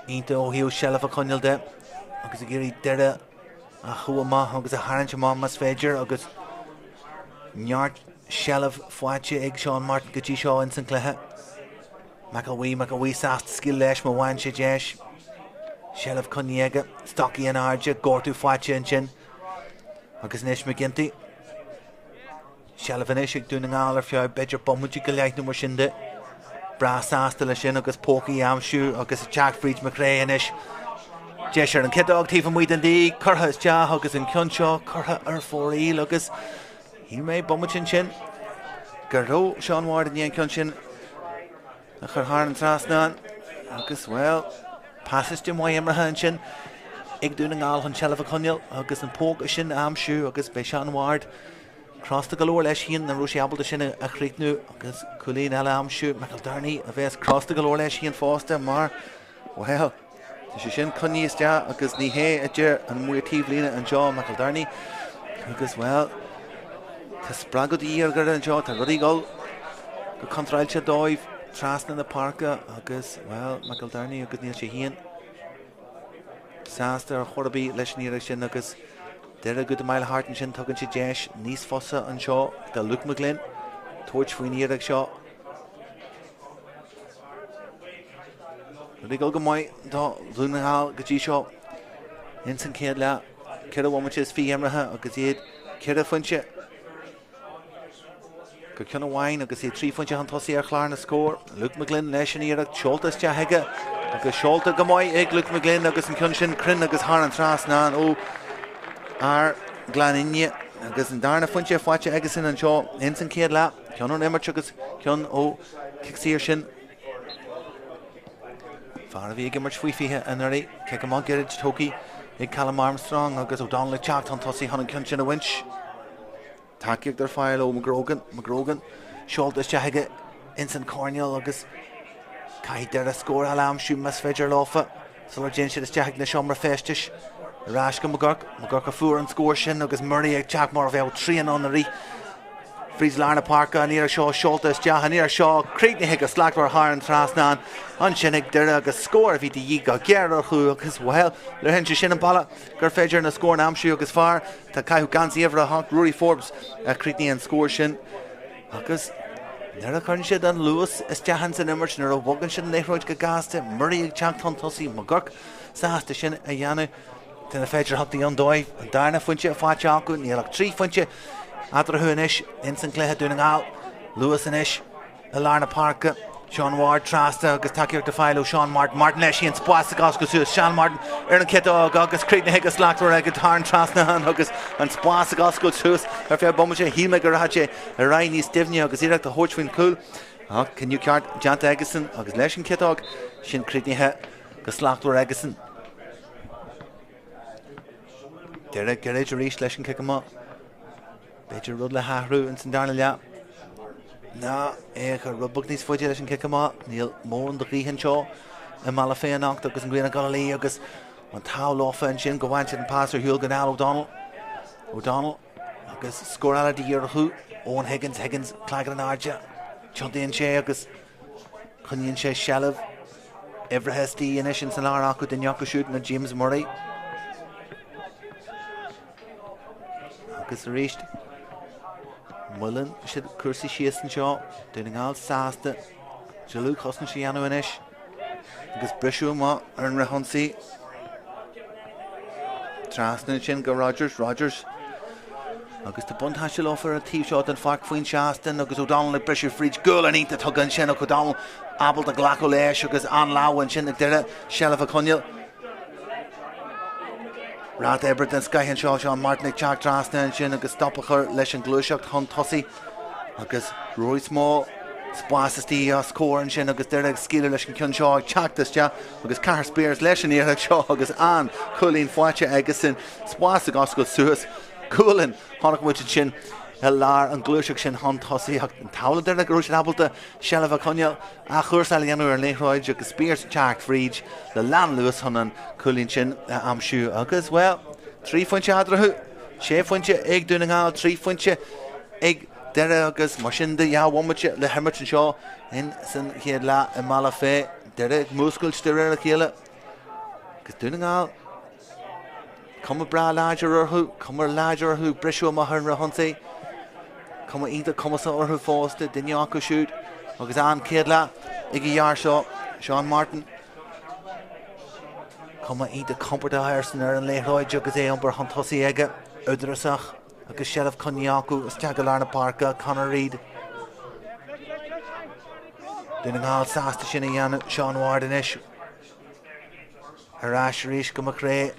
Iontach ó thaobh seilbh a choinneáil de agus ag iarraidh Doire a chú amach agus a tharraingt amach más féidir agus neart seilbh faighte ag Seán Martin go dtí seo ins an chluiche. McElwee, McElwee sásta scaoileadh leis má bhain sé deis. Seilbh coinnithe aige, stocaí in airde, gortú faighte ansin agus anois McGinty. Seilbh anois ag Dún na nGall ar feadh b'fhéidir bomaite go leith nó mar sin de. Breá sásta leis sin agus pócaí a aimsiú agus ag teacht fríd McCrea anois. Deis ar an chiotóg taobh amuigh den díog, curtha isteach agus an ceann seo curtha ar fóraoil agus shíl mé bomaite ansin go raibh Sean Ward i ndiaidh an ceann sin a chur thar an trasnán agus, bhuel, pasáiste maith imeartha ansin ag Dún na nGall chun seilbh a choinneáil agus an póca sin a aimsiú agus beidh Sean Ward Crosta go leor leis féin nach raibh sé ábalta sin a chríochnú agus cúilín eile a aimsiú. McEldowney a bheas crosta go leor leis féin fosta mar, bhuel, tá sé sin coinnithe isteach agus ní hé a deir an maor taobhlíne anseo, McEldowney, agus, bhuel, tá spreagadh de dhíth ar Dhoire anseo, tá rudaí ag dul go contráilte dóibh trasna na páirce agus, bhuel, McEldowney agus níl sé féin sásta ar chor ar bith leis an iarraidh sin agus Doire giota maith thart ansin tugann sé deis níos fusa anseo do Luke McGlynn tabhairt faoin iarraidh seo. Rud ag dul go maith do Dhún na nGall go dtí seo ins an chéad leath. 4 bhomaite is 20 imeartha agus iad 4 phointe go ceann amháin agus iad 3 phointe chun tosaigh ar chlár na scór. Luke McGlynn leis an iarracht seolta isteach aige agus seolta go maith ag Luke McGlynn agus an ceann sin cruinn agus thar an trasnán ó fhear Ghleann Fhinne agus an darna phointe faighte aigesan anseo ins an chéad leath. Ceann ón imirt agus ceann ó chic saor sin. Fear a bhí ag imirt faoi 20 anuraidh, cic amach gairid tógtha ag Callum Armstrong agus O'Donnell ag teacht chun tosaigh chun an ceann sin a bhaint. Tacaíocht ar fáil ó McGrogan, McGrogan seolta isteach aige ins an choirnéal agus caithfidh Doire scór eile a aimsiú más féidir leofa sula dtéann siad isteach ag na seomra feistis. Ar ais go McGurk, McGurk a fuair an scór sin agus Murray ag teacht mar a bheadh traein ann ag rith fríd lár na páirce, an iarraidh seo seolta isteach, an iarraidh seo críochnaithe go slachtmhar thar an trasnán ansin ag Doire agus scór a bhí de dhíth go géar orthu agus, bhuel, léiríonn sé sin an bealach gur féidir na scóranna a aimsiú agus fear atá ag caitheamh geansaí uimhir 8, Rory Forbes, a chríochnaigh an scór sin agus nuair a chuireann siad an luas isteach ins an imirt, nuair a bhogann siad an liathróid go gasta, Murray ag teacht chun tosaigh, McGurk sásta sin a dhéanamh. Tá na féidearthachtaí ann dóibh. An darna phointe faighte acu, níl ach 3 phointe eatarthu anois ins an gcluiche. Dún na nGall, luas anois i lár na páirce. Sean Ward trasna agus tacaíocht ar fáil ó Sean Martin. Martin leis féin, spás ag oscailt suas. Sean Martin ar an chiotóg agus críochnaithe go slachtmhar aige thar an trasnán agus an spás ag oscailt suas ar feadh bomaite. Shíl mé go rachadh sé ar aghaidh níos doimhne agus iarracht a thabhairt faoin chúl ach cinneadh ceart déanta aigesan agus leis an chiotóg sin críochnaithe go slachtmhar aigesan. Doire gairid arís leis an cic amach. B'fhéidir rud le hathrú ins an darna leath. Ná é a chur rud beag níos faide leis an cic amach. Níl mórán de ghaoth anseo i mBealach Féich anocht agus an ghrian ag dul a luí agus an t-ádh leofa ansin go bhfaigheann siad an pas ar shiúl go Niall O'Donnell. O'Donnell agus scór eile de dhíth orthu. Owen Higgins, Higgins, clogad in airde. Tiontaíonn sé agus coinníonn sé seilbh. Uimhreacha istigh anois ins an lár acu, duine acu siúd ná James Murray. Agus arís, moilleann siad cúrsaí síos anseo. Dún na nGall sásta dlúthchosaint a dhéanamh anois agus briseadh amach ar an fhrithionsaí. Trasna ansin go Rogers, Rogers agus tá buntáiste leofa ar an taobh seo den pháirc faoin seastán agus O'Donnell ag briseadh fríd. Gualainn iontach tugtha ansin ach O'Donnell ábalta glacadh leis agus an-lámh ansin ag Doire seilbh a choinneáil. Ráta oibre den scoith anseo, Sean Martin ag teacht trasna ansin agus stop a chur leis an ghluaiseacht chun tosaigh agus Rory Small spás istigh os comhair ansin agus Doire ag scaoileadh leis an gceann seo ag teacht isteach agus Cathal Spears leis an iarracht seo agus an cúilín faighte aigesan spás ag oscailt suas. Gualainn, chonaic muid ansin i lár an ghluaiseacht sin chun tosaigh ach an t-ádh le Doire go raibh siad ábalta seilbh a choinneáil, athchúrsáil a dhéanamh ar an liathróid agus Spears ag teacht fríd le lánluas chun an cúilín sin a aimsiú agus, bhuel, 3 phointe eadarthu, 6 phointe ag Dún na nGall, 3 phointe ag Doire agus mar sin de 2 bhomaite le himirt anseo in san chéad leath i mBealach Féich. Doire ag múscailt de réir a chéile agus Dún na nGall Cuma breá láidir orthu, cuma láidir orthu, briseadh amach ar an fhrithionsaí. Cuma iontach cumasach orthu fosta, duine acu siúd agus an chéad leath ag an fhear seo, Sean Martin. Cuma iontach compordach airsean ar an liathróid agus é iompar chun tosaigh aige, údarásach agus seilbh coinnithe acu isteach i lár na páirce, Conor Reid. Dún na nGall sásta sin a dhéanamh, Sean Ward anois. Ar ais arís go McCrea.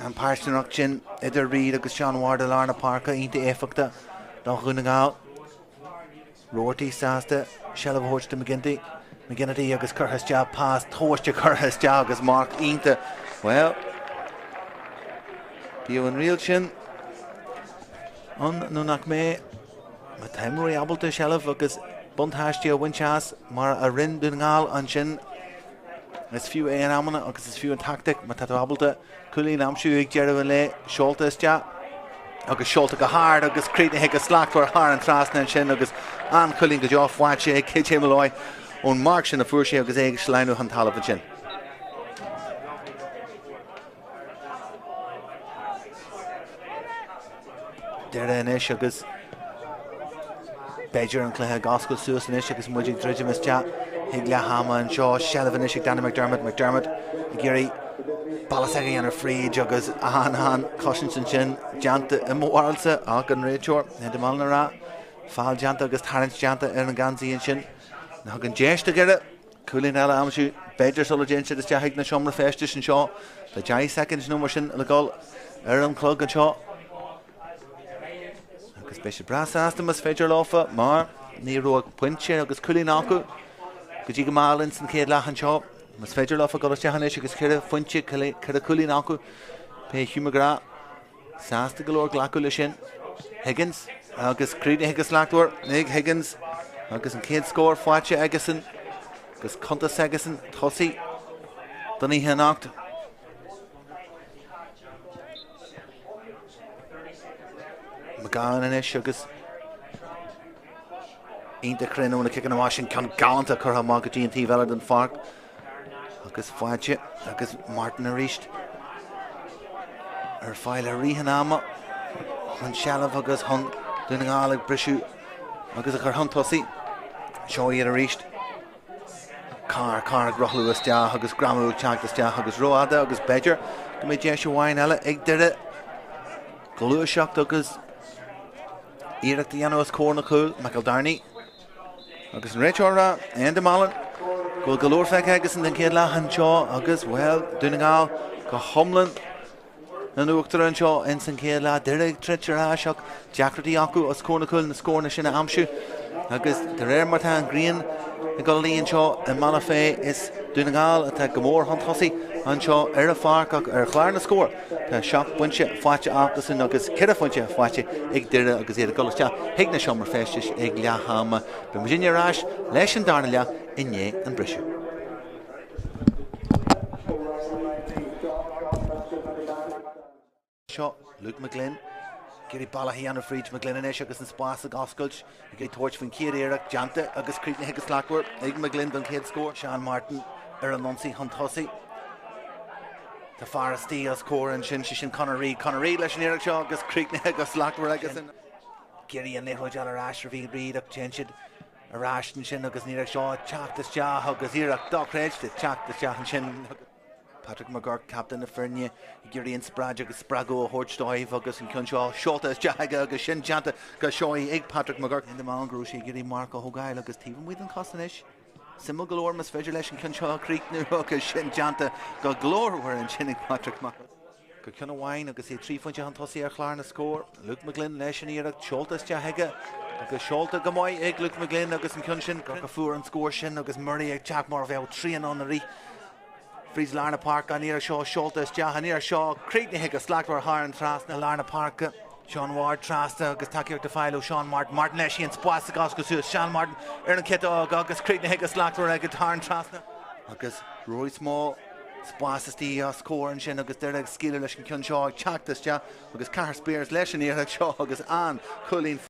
An páirtnéireacht sin idir Reid agus Sean Ward i lár na páirce iontach éifeachtach do Dhún na nGall. Roarty sásta seilbh a thabhairt do McGinty. McGinnity agus curtha isteach, pas tomhaiste curtha isteach agus marc iontach. Bhuel, bíodh an riail sin ann nó nach mbeidh, má tá imreoirí ábalta seilbh agus buntáiste a bhaint as mar a rinne Dún na nGall ansin, Is fiú é in amanna agus is fiú an tactic má tá tú ábalta cúilín a aimsiú ag deireadh an lae. Seolta isteach agus seolta go hard agus críochnaithe go slachtmhar thar an trasna ansin agus an-chúilín go deo faighte ag KJ Molloy ón marc sin a fuair sé agus é ag sleamhnú chun talaimh ansin. Doire anois agus b'fhéidir an cluiche ag oscailt suas anois agus muid ag druidim isteach chuig leath ama anseo. Seilbh anois ag Danny McDermott. McDermott ag iarraidh bealach s'aige a dhéanamh fríd agus an-an-chosaint ansin déanta i mo bharúilsa ach an réiteoir, Enda Mallon ag rá, feall déanta agus tarraingt déanta ar an geansaí ansin. A thugann deis do Dhoire cúilín eile a aimsiú, b'fhéidir sula dtéann siad isteach chuig na seomra feistis anseo. Tá 10 soicind nó mar sin le dhul ar an chlog anseo. Agus beidh siad breá sásta más féidir leofa mar ní raibh ach pointe agus cúilín acu go dtí go mall ins an chéad leath anseo. Más féidir leofa dul isteach anois agus ceithre phointe, ceithre chúilín acu, beidh Hugh McGrath sásta go leor glacadh leis sin. Higgins agus críochnaithe go slachtmhar ag Higgins agus an chéad scór faighte aigesan agus cuntas aigesan tosaigh don oíche anocht. McGowan anois agus iontach cruinn ó na ciceanna amach sin, ceann galánta curtha amach go dtí an taobh eile den pháirc agus faighte agus Martin arís ar fáil i rith an ama chun seilbh agus chun Dún na nGall ag briseadh agus a chur chun tosaigh. Seo iad arís. Carr, carr ag rothlú isteach agus greamú ag teacht isteach agus rófhada agus b'fhéidir go mbeidh deis amháin eile ag Doire gluaiseacht agus iarracht a dhéanamh os comhair na cúl, McEldowney agus an réiteoir ag rá, Enda Mallon, go bhfuil go leor feicthe aigesan den chéad leath anseo agus, bhuel, Dún na nGall go hiomlán in uachtar anseo ins an chéad leath. Doire ag troid ar ais ach deacrachtaí acu os comhair na cúil na scóranna sin a aimsiú agus de réir mar atá an ghrian ag dul a luí anseo i mBealach Féich is Dún na nGall atá go mór chun tosaigh anseo ar an pháirc ach ar chlár na scór tá 7 bpointe faighte acusan agus 4 phointe faighte ag Doire agus iad ag dul isteach chuig na seomra feistis ag leath ama. Beidh muidinne ar ais leis an darna leath i ndiaidh an briseadh. Seo Luke McGlynn ag iarraidh bealach a dhéanamh fríd McGlynn anois agus an spás ag oscailt ag tabhairt faoin chéad iarracht déanta agus críochnaithe go slachtmhar ag McGlynn don chéad scór. Seán Martin ar an ionsaí chun tosaigh. Tá fear istigh os comhair ansin, sé sin Conor Reid. Conor Reid leis an iarracht seo agus críochnaithe go slachtmhar aigesan. Ag iarraidh an liathróid a fháil ar ais ar Reid ach téann siad ar ais ansin agus an iarracht seo ag teacht isteach agus iarracht dochreidte teacht isteach ansin. Patrick McGurk, captaen na foirne, ag iarraidh inspioráid agus spreagadh a thabhairt dóibh agus an ceann seo seolta isteach aige agus sin déanta go seoigh ag Patrick McGurk. Enda Mallon go raibh sé ag iarraidh marc a thógáil agus taobh amuigh den chos anois. Suimiúil go leor más féidir leis an ceann seo a chríochnú agus sin déanta go glórmhar ansin ag Patrick McGurk. Go ceann amháin agus iad 3 phointe chun tosaigh ar chlár na scór. Luke McGlynn leis an iarracht seolta isteach aige agus seolta go maith ag Luke McGlynn agus an ceann sin a fuair an scór sin agus Murray ag teacht mar a bheadh traein ann ag rith fríd lár na páirce. An iarracht seo seolta isteach, an iarracht seo críochnaithe go slachtmhar thar an trasna lár na páirce. Sean Ward trasna agus tacaíocht á fáil ó Sean Martin. Martin leis an spás ag oscailt suas. Sean Martin ar an chiotóg agus críochnaithe go slachtmhar aige thar an trasna. Agus Rory Small Spás istigh os comhair ansin agus Doire ag scaoileadh leis an gceann seo ag teacht isteach agus Cathal Spears leis an iarracht seo agus an cúilín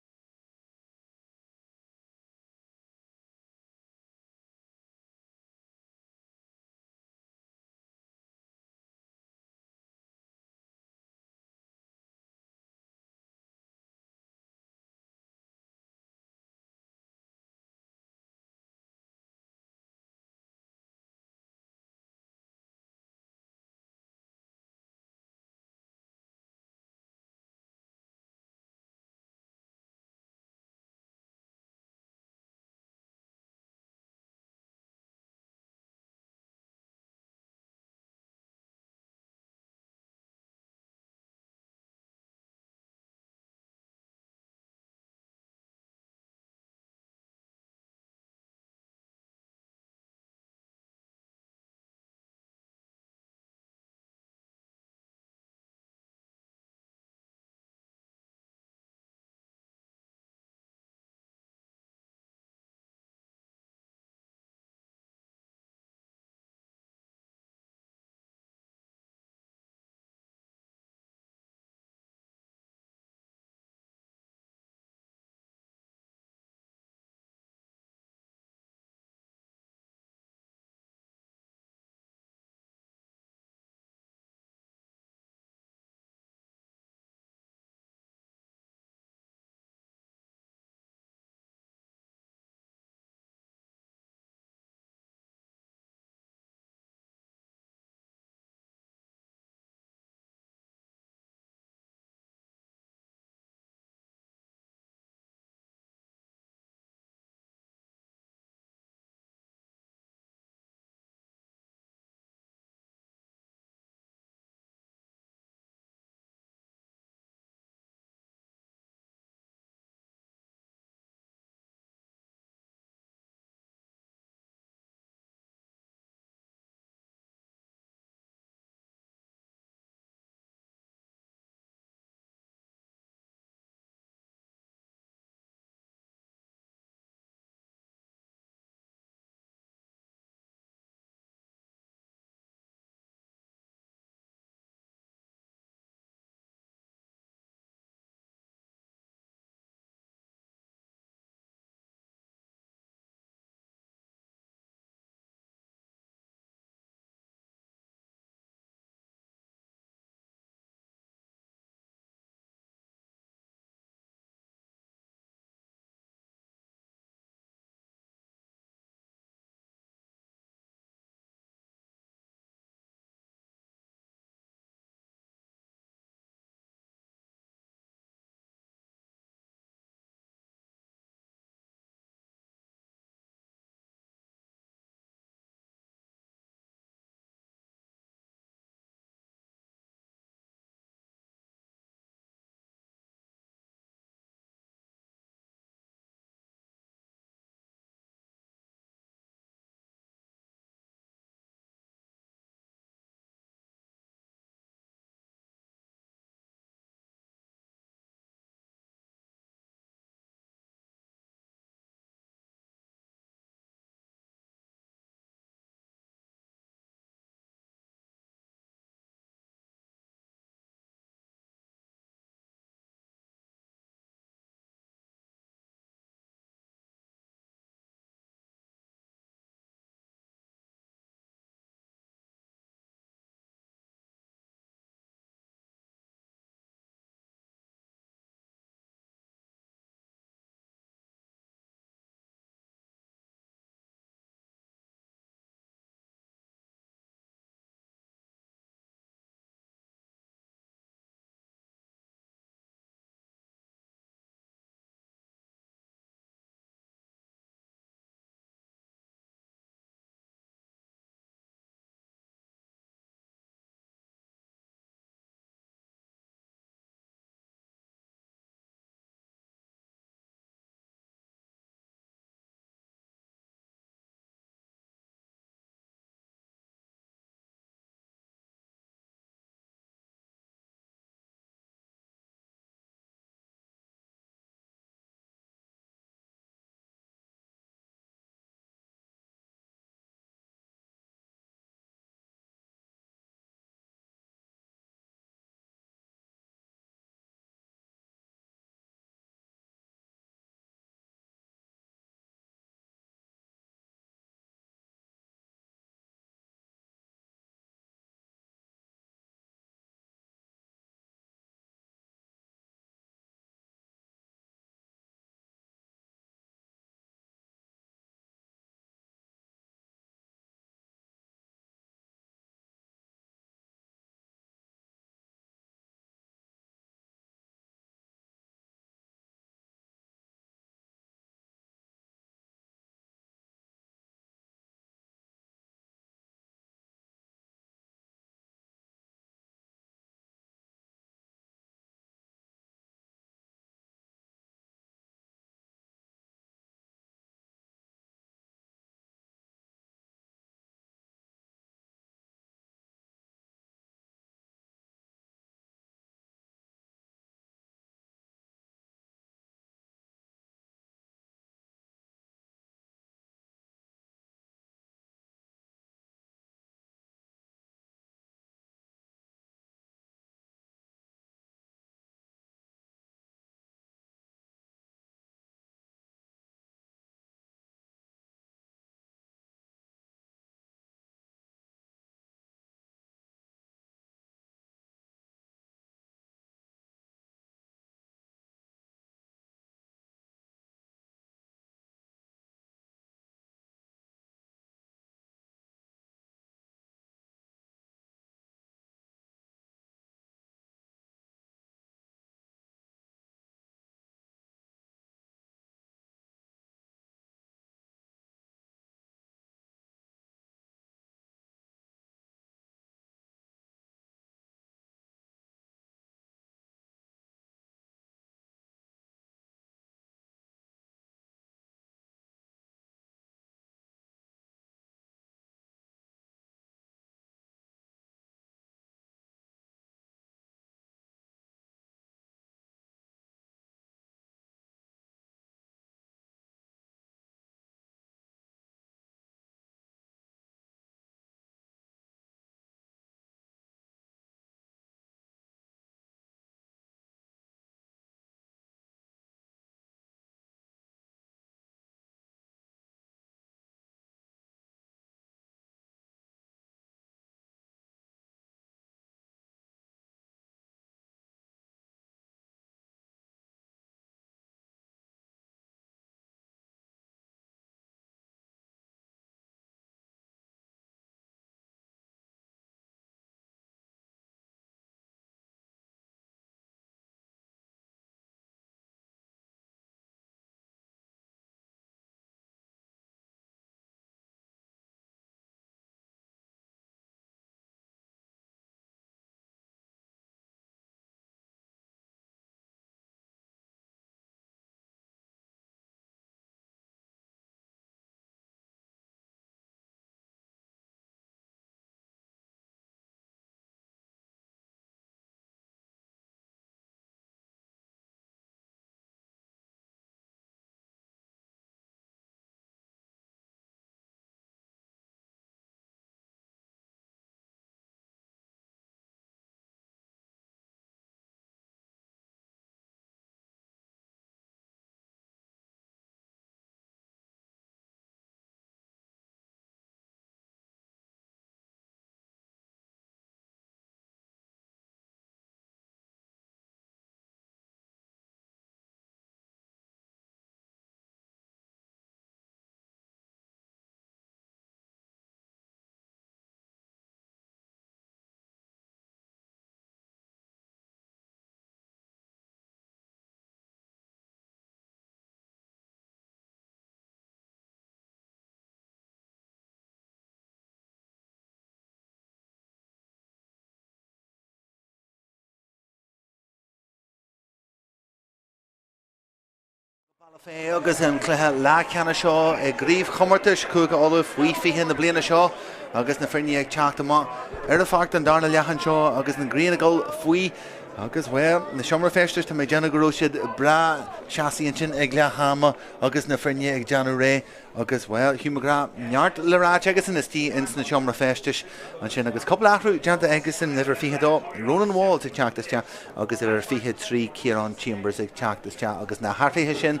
Féith agus an cluiche leathcheannais seo i gcraobhchomórtais Chúige Uladh faoi 20 na bliana seo agus na foirne ag teacht amach ar an pháirc don darna leath anseo agus an ghrian ag dul faoi agus, bhuel, na seomra feistis, tá mé ag déanamh go raibh siad breá teasaí ansin ag leath ama agus na foirne ag déanamh réidh. Agus, bhuel, Hugh McGrath, neart le ráite aigesan istigh ins na seomra feistis ansin agus cúpla athrú déanta aigesan, uimhir 22, Ronan Walls ag teacht isteach agus uimhir 23, Ciarán Chambers ag teacht isteach agus na hathruithe sin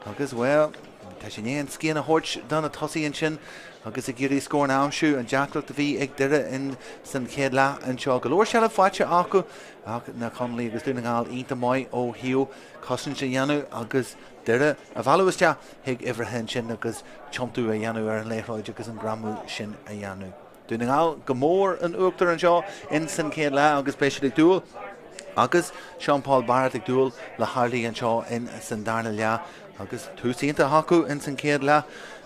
agus, bhuel, tá sé i ndiaidh an scian a thabhairt do na tosaithe ansin agus ag iarraidh scór a aimsiú, an deacracht a bhí ag Doire in san chéad leath anseo. Go leor seilbh faighte acu ach na Conallaigh agus Dún na nGall iontach maith ó thaobh cosaint a dhéanamh agus Doire a mhealladh isteach chuig uimhreacha ansin agus tiontú a dhéanamh ar an liathróid agus an greamú sin a dhéanamh. Dún na nGall go mór in uachtar anseo in san chéad leath agus beidh siad ag dúil agus Sean Paul Barrett ag dúil le hamhlaidh anseo in san darna leath agus tús iontach acu in san chéad leath.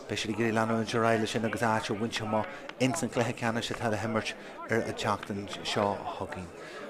Beidh siad ag iarraidh leanúint ar aghaidh leis sin agus áit a bhaint amach in san chluiche ceannais atá le himirt ar an tseachtain seo chugainn.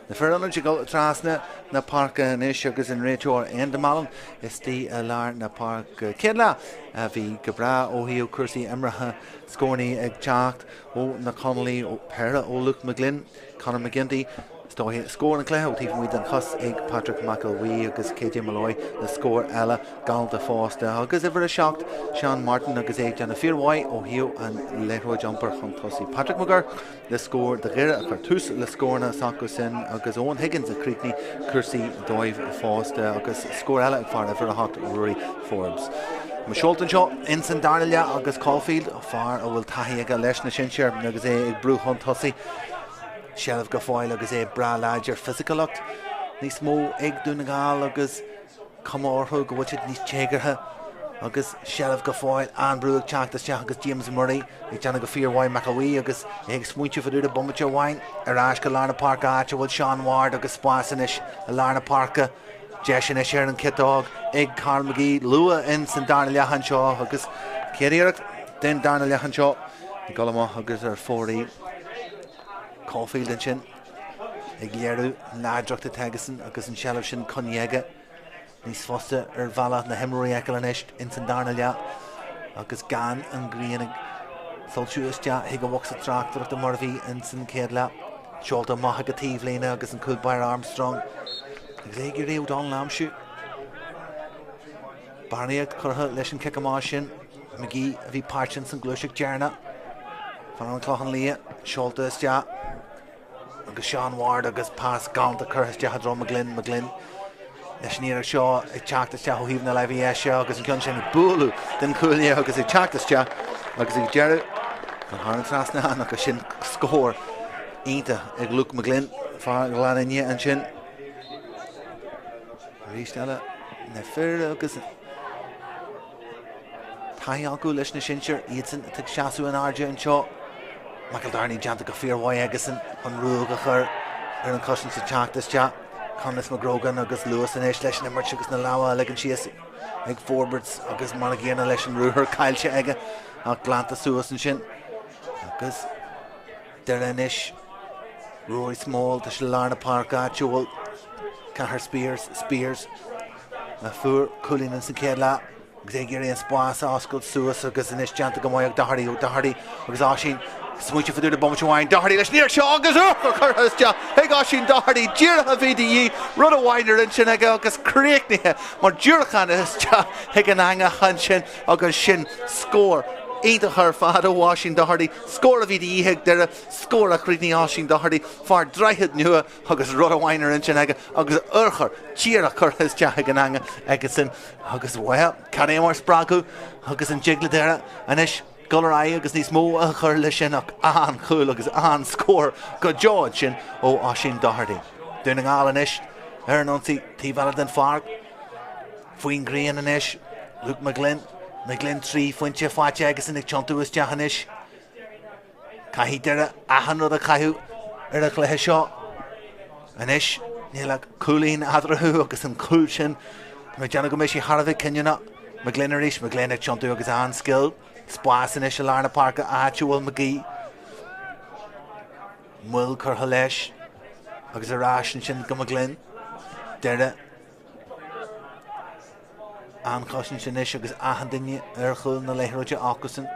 Na fir ionaid ag dul trasna na páirce anois agus an réiteoir Enda Mallon istigh i lár na páirce. Céad leath a bhí go breá ó thaobh cúrsaí imeartha, scóranna ag teacht ó na Conallaigh, péire ó Luke McGlynn, Conor McGinty, is dóiche, scór an chluiche ó taobh amuigh den chos ag Patrick McElwee agus KJ Molloy le scór eile galánta fosta. Agus uimhir 7, Sean Martin agus é ag déanamh fíormhaith ó thaobh an liathróid a iompar chun tosaigh. Patrick McGurk le scór do Dhoire a chuir tús le scóranna s'acu sin agus Owen Higgins a chríochnaigh cúrsaí dóibh fosta agus scór eile ag fear uimhir 8, Rory Forbes. Maigh seolta anseo ins an darna leath agus Caulfield, fear a bhfuil taithí aige leis na sinsir agus é ag brú chun tosaigh, seilbh go fóill agus é breá láidir, fisiciúlacht níos mó ag Dún na nGall agus cuma orthu go bhfuil siad níos téagartha agus seilbh go fóill, an-brú ag teacht isteach agus James Murray ag déanamh go fíormhaith, McElwee agus é ag smaointiú fá dtaobh de bomaite amháin ar ais go lár na páirce áit a bhfuil Sean Ward agus spás anois i lár na páirce. Deis anois ar an chiotóg ag Karl McGee luath in san darna leath anseo agus chéad iarracht den darna leath anseo ag dul amach agus ar fóraoil Caulfield ansin. ag léiriú an láidreacht atá aigesan agus an tseilbh sin coinnithe aige níos fusa ar bhealach na himreoirí a fheiceáil anois ins an darna leath agus gan an ghrian ag soilsiú isteach chuig an bhocsa tráchtaireachta mar a bhí ins an chéad leath. Seolta amach ag an taobhlíne agus an cúl báire Armstrong agus é ag iarraidh O'Donnell a aimsiú. Bearnaíocht curtha leis an cic amach sin. McGee a bhí páirteach ins an gluaiseacht deireanach. Fear an Clochán Liath seolta isteach. Agus Sean Ward agus pas galánta curtha isteach i dtreo McGlynn, McGlynn leis an iarracht seo ag teacht isteach ó thaobh na láimhe dheise agus an ceann sin ag bualadh den chuaille agus ag teacht isteach agus ag deireadh gan thar an trasnán agus sin scór iontach ag Luke McGlynn, fear Ghleann Fhinne ansin. Arís eile na fir agus Taithí acu leis na sinsir, iadsan atá ag seasamh in airde anseo. McEldarney déanta go fíormhaith aigesan an ruaig a chur ar an chosaint ag teacht isteach. Conleth McGrogan agus luas anois leis an imirt agus na lámha a ligean síos ag forbairt agus mar a gcéanna leis an ruathar caillte aige ach glanta suas ansin. Agus Doire anois. Rory Small, tá sé i lár na páirce áit a bhfuil Cathal Speers, Speers a fuair cúilín ins an chéad leath agus é ag iarraidh an spás a oscailt suas agus anois déanta go maith ag Doherty, O'Doherty agus Oisín smaointe fá dtaobh de bomaite amháin, Doherty leis an iarracht seo agus urchar curtha isteach ag Oisín Doherty, díreach a bhí de dhíth, rud amháin ar intinn aige agus críochnaithe mar diúracán isteach chuig an eangach ansin agus sin scór iontach ar fad ó Oisín Doherty. Scór a bhí de dhíth ag Doire, scór a chríochnaigh Oisín Doherty, fear Droichead Nua agus rud amháin ar intinn aige agus urchar díreach curtha isteach ag an eangach aigesan agus, bhuel, cad é mar spreagadh agus an dtig le Doire anois dul ar aghaidh agus níos mó a chur leis sin ach an-chúl agus an-scór go deo ansin ó Oisín Doherty. Dún na nGall anois ar an ionsaí taobh eile den pháirc. Faoin ngrian anois, Luke McGlynn, McGlynn 3 phointe faighte aigesan ag tiontú isteach anois. Caithfidh Doire achan rud a chaitheamh ar an chluiche seo. Anois, níl ach cúilín eatarthu agus an cúl sin, tá mé ag déanamh go mbeidh sé thar a bheith cinniúnach. McGlynn arís, McGlynn ag tiontú agus an-scil. Spás anois i lár na páirce áit a bhfuil McGee. Moill curtha leis agus ar ais ansin go McGlynn. Doire. An-chosaint anois agus achan duine ar chúl na liathróide acusan.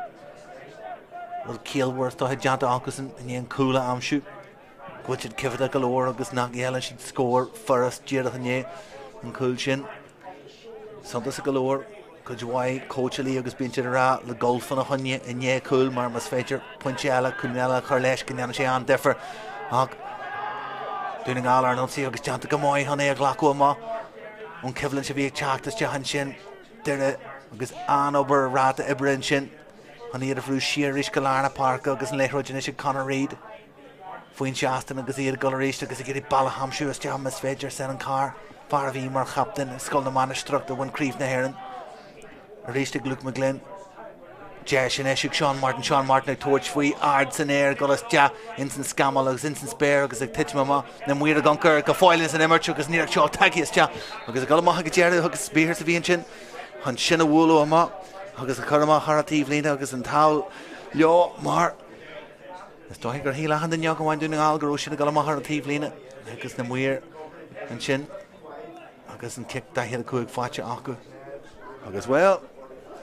Rud ciallmhar is dóiche déanta acusan i ndiaidh an cúl a aimsiú. Go bhfuil siad coimhdeach go leor agus nach ngéilleann siad scór furast díreach i ndiaidh an chúil sin. Suntasach go leor, cuid mhaith cóitseálaí agus bíonn siad ag rá le dul fána choinne i ndiaidh cúil mar más féidir pointe eile, cúl eile a chur leis go ndéanann sé an-difear. Ach Dún na nGall ar an ionsaí agus déanta go maith chun é a ghlacadh amach ón choimhlint a bhí ag teacht isteach ansin. Doire agus an-obair ráta oibre ansin chun iad a bhrú siar arís go lár na páirce agus an liathróid anois ag Conor Reid. Faoin seastán agus iad ag dul arís agus ag iarraidh bealach a aimsiú isteach más féidir Senan Carr, fear a bhí mar chaptaen i Scoil na Mainistreach a bhain Craobh na hÉireann arís ag Luke McGlynn. Deis anois ag Sean Martin, Sean Martin ag tabhairt faoi ard san aer, ag dul isteach ins an scamall agus ins an spéir agus ag titim amach. Na maoir ag ioncar go fóill ins an imirt agus an iarracht seo tagtha isteach agus ag dul amach ag an deireadh agus Spears a bhí ansin chun sin a bhualadh amach agus a chur amach thar an taobhlíne agus an t-ádh leo mar Is dóiche gur shíl achan duine ach amháin Dún na nGall go raibh sin ag dul amach ar an taobhlíne agus na maoir ansin agus an cic 45 faighte acu. Agus, bhuel,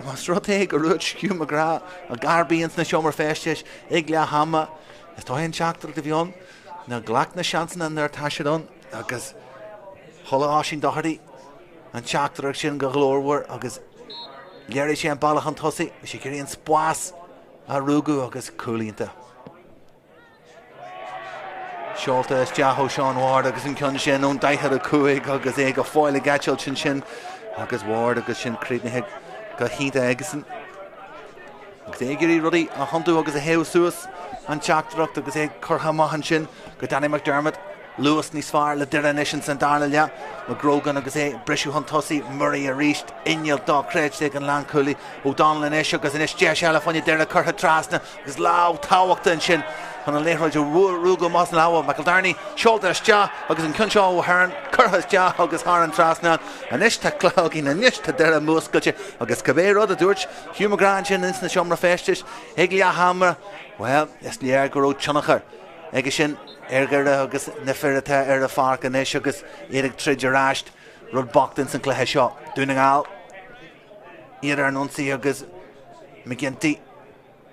más rud é go raibh Hugh McGrath ag arbaí ins na seomra feistis ag leath ama, is dóiche an teachtaireacht a bhí ann ná glac na seansanna nuair atá siad ann agus chuala Oisín Doherty an teachtaireacht sin go glórmhar agus léirigh sé an bealach chun tosaigh, bhí sé ag iarraidh an spás a ruaigeadh agus cúl iontach seolta isteach ó Sean Ward agus an ceann sin ón 45 agus é go fóill ag eitilt ansin agus Ward agus sin críochnaithe go hiontach aigesan. Agus é ag iarraidh rudaí a thiontú agus a théamh suas an teachtaireacht agus é curtha amach ansin go Danny McDermott. Luas níos fearr le Doire anois ins an darna leath. McGrogan agus é ag briseadh chun tosaigh, Murray arís, inneall dochreidte ag an lánchúlaí O'Donnell anois agus anois deis eile fá choinne Doire curtha trasna agus lámh tábhachtach ansin chun an liathróid a ruaigeadh amach as lámha McEldarney seolta isteach agus an ceann seo ó Hearn curtha isteach agus thar an trasnán. Anois tá cluiche againn, anois tá Doire múscailte agus cibé rud a dúirt Hugh McGrath ansin ins na seomra feistis ag leath ama, bhuel, is léir go raibh tionchar aige sin ar Dhoire agus na fir atá ar an pháirc anois agus iad ag troid ar ais, rud bocht ins an chluiche seo. Dún na nGall, iad ar an ionsaí agus McGinty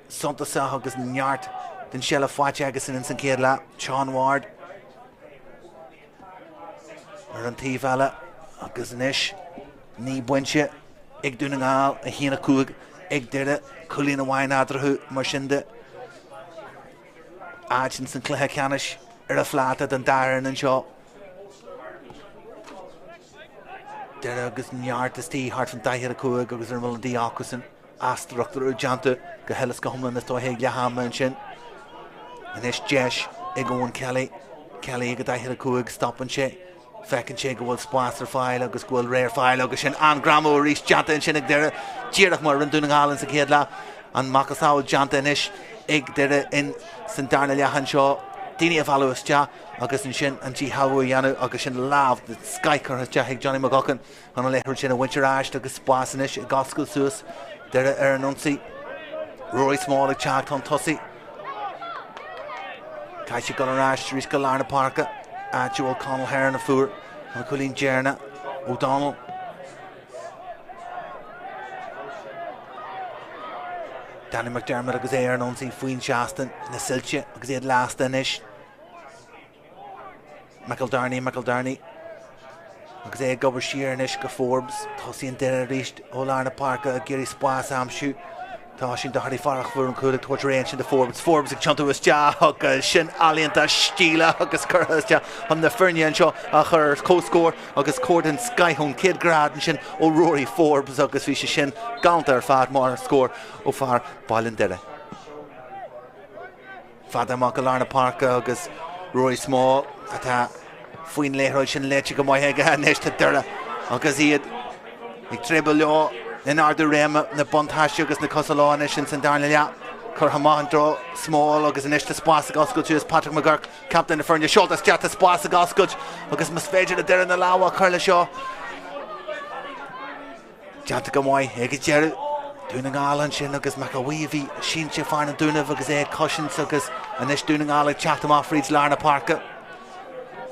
suntasach agus neart den seilbh faighte aigesan ins an chéad leath. Sean Ward ar an taobh eile agus anois 9 bpointe ag Dún na nGall, 1, 5 ag Doire, cúilín amháin eatarthu mar sin de. Áit ins an chluiche ceannais ar a phláta don dá fhoireann anseo. Doire agus neart istigh thart fan 45 agus ar an bhfuil an D acusan astrucht a raibh déanta go huile is go hiomlán is dóiche ag leath ama ansin. Anois deis ag Eoin Kelly. Kelly ag a 45 stopann sé. Feiceann sé go bhfuil spás ar fáil agus go bhfuil réidh ar fáil agus sin an-ghreamú arís déanta ansin ag Doire, díreach mar a rinne Dún na nGall in sa chéad leath. An macasamhail déanta anois ag Doire in san darna leath anseo. Daoine a mhealladh isteach agus ansin an díshealbhú a dhéanamh agus sin lámh den scoith curtha isteach ag Johnny McGuckin chun an liathróid sin a bhaint ar ais agus spás anois ag oscailt suas Doire ar an ionsaí. Rory Small ag teacht chun tosaigh. Caithfidh sé dul ar ais arís go lár na páirce, áit a bhfuil Conal Heron a fuair an cúilín deireanach. O'Donnell. Danny McDermott agus é ar an ionsaí faoin seastán, na soilse agus iad lasta anois. McEldarney, McEldarney agus é ag obair siar anois go Forbes. Tosaíonn Doire arís ó lár na páirce ag iarraidh spás a aimsiú. Tá Oisín Doherty fear a fuair an cúl ag tabhairt réidh ansin do Forbes. Forbes ag tiontú isteach agus sin ealaíonta stíle agus curtha isteach chun na foirne anseo a chur ar comhscór agus scór den scoith ón chéad ghrád ansin ó Rory Forbes agus bhí sé sin galánta ar fad mar scór ó fear Baile an Doire. Fada amach i lár na páirce agus Rory Small atá faoin liathróid sin léite go maith aige anois. Tá Doire agus iad ag treabhadh leo in ardú réime na buntáiste agus na cosa leo anois ins an darna leath. Curtha amach i dtreo Small agus anois tá spás ag oscailt suas Patrick McGurk, captaen na foirne, seolta isteach, tá spás ag oscailt agus más féidir le Doire na lámha a chur le seo. Déanta go maith ag an deireadh. Dún na nGall ansin agus McElwee a bhí sínte fear na Dúnaibh agus é ag cosaint agus anois Dún na nGall ag teacht amach fríd lár na páirce.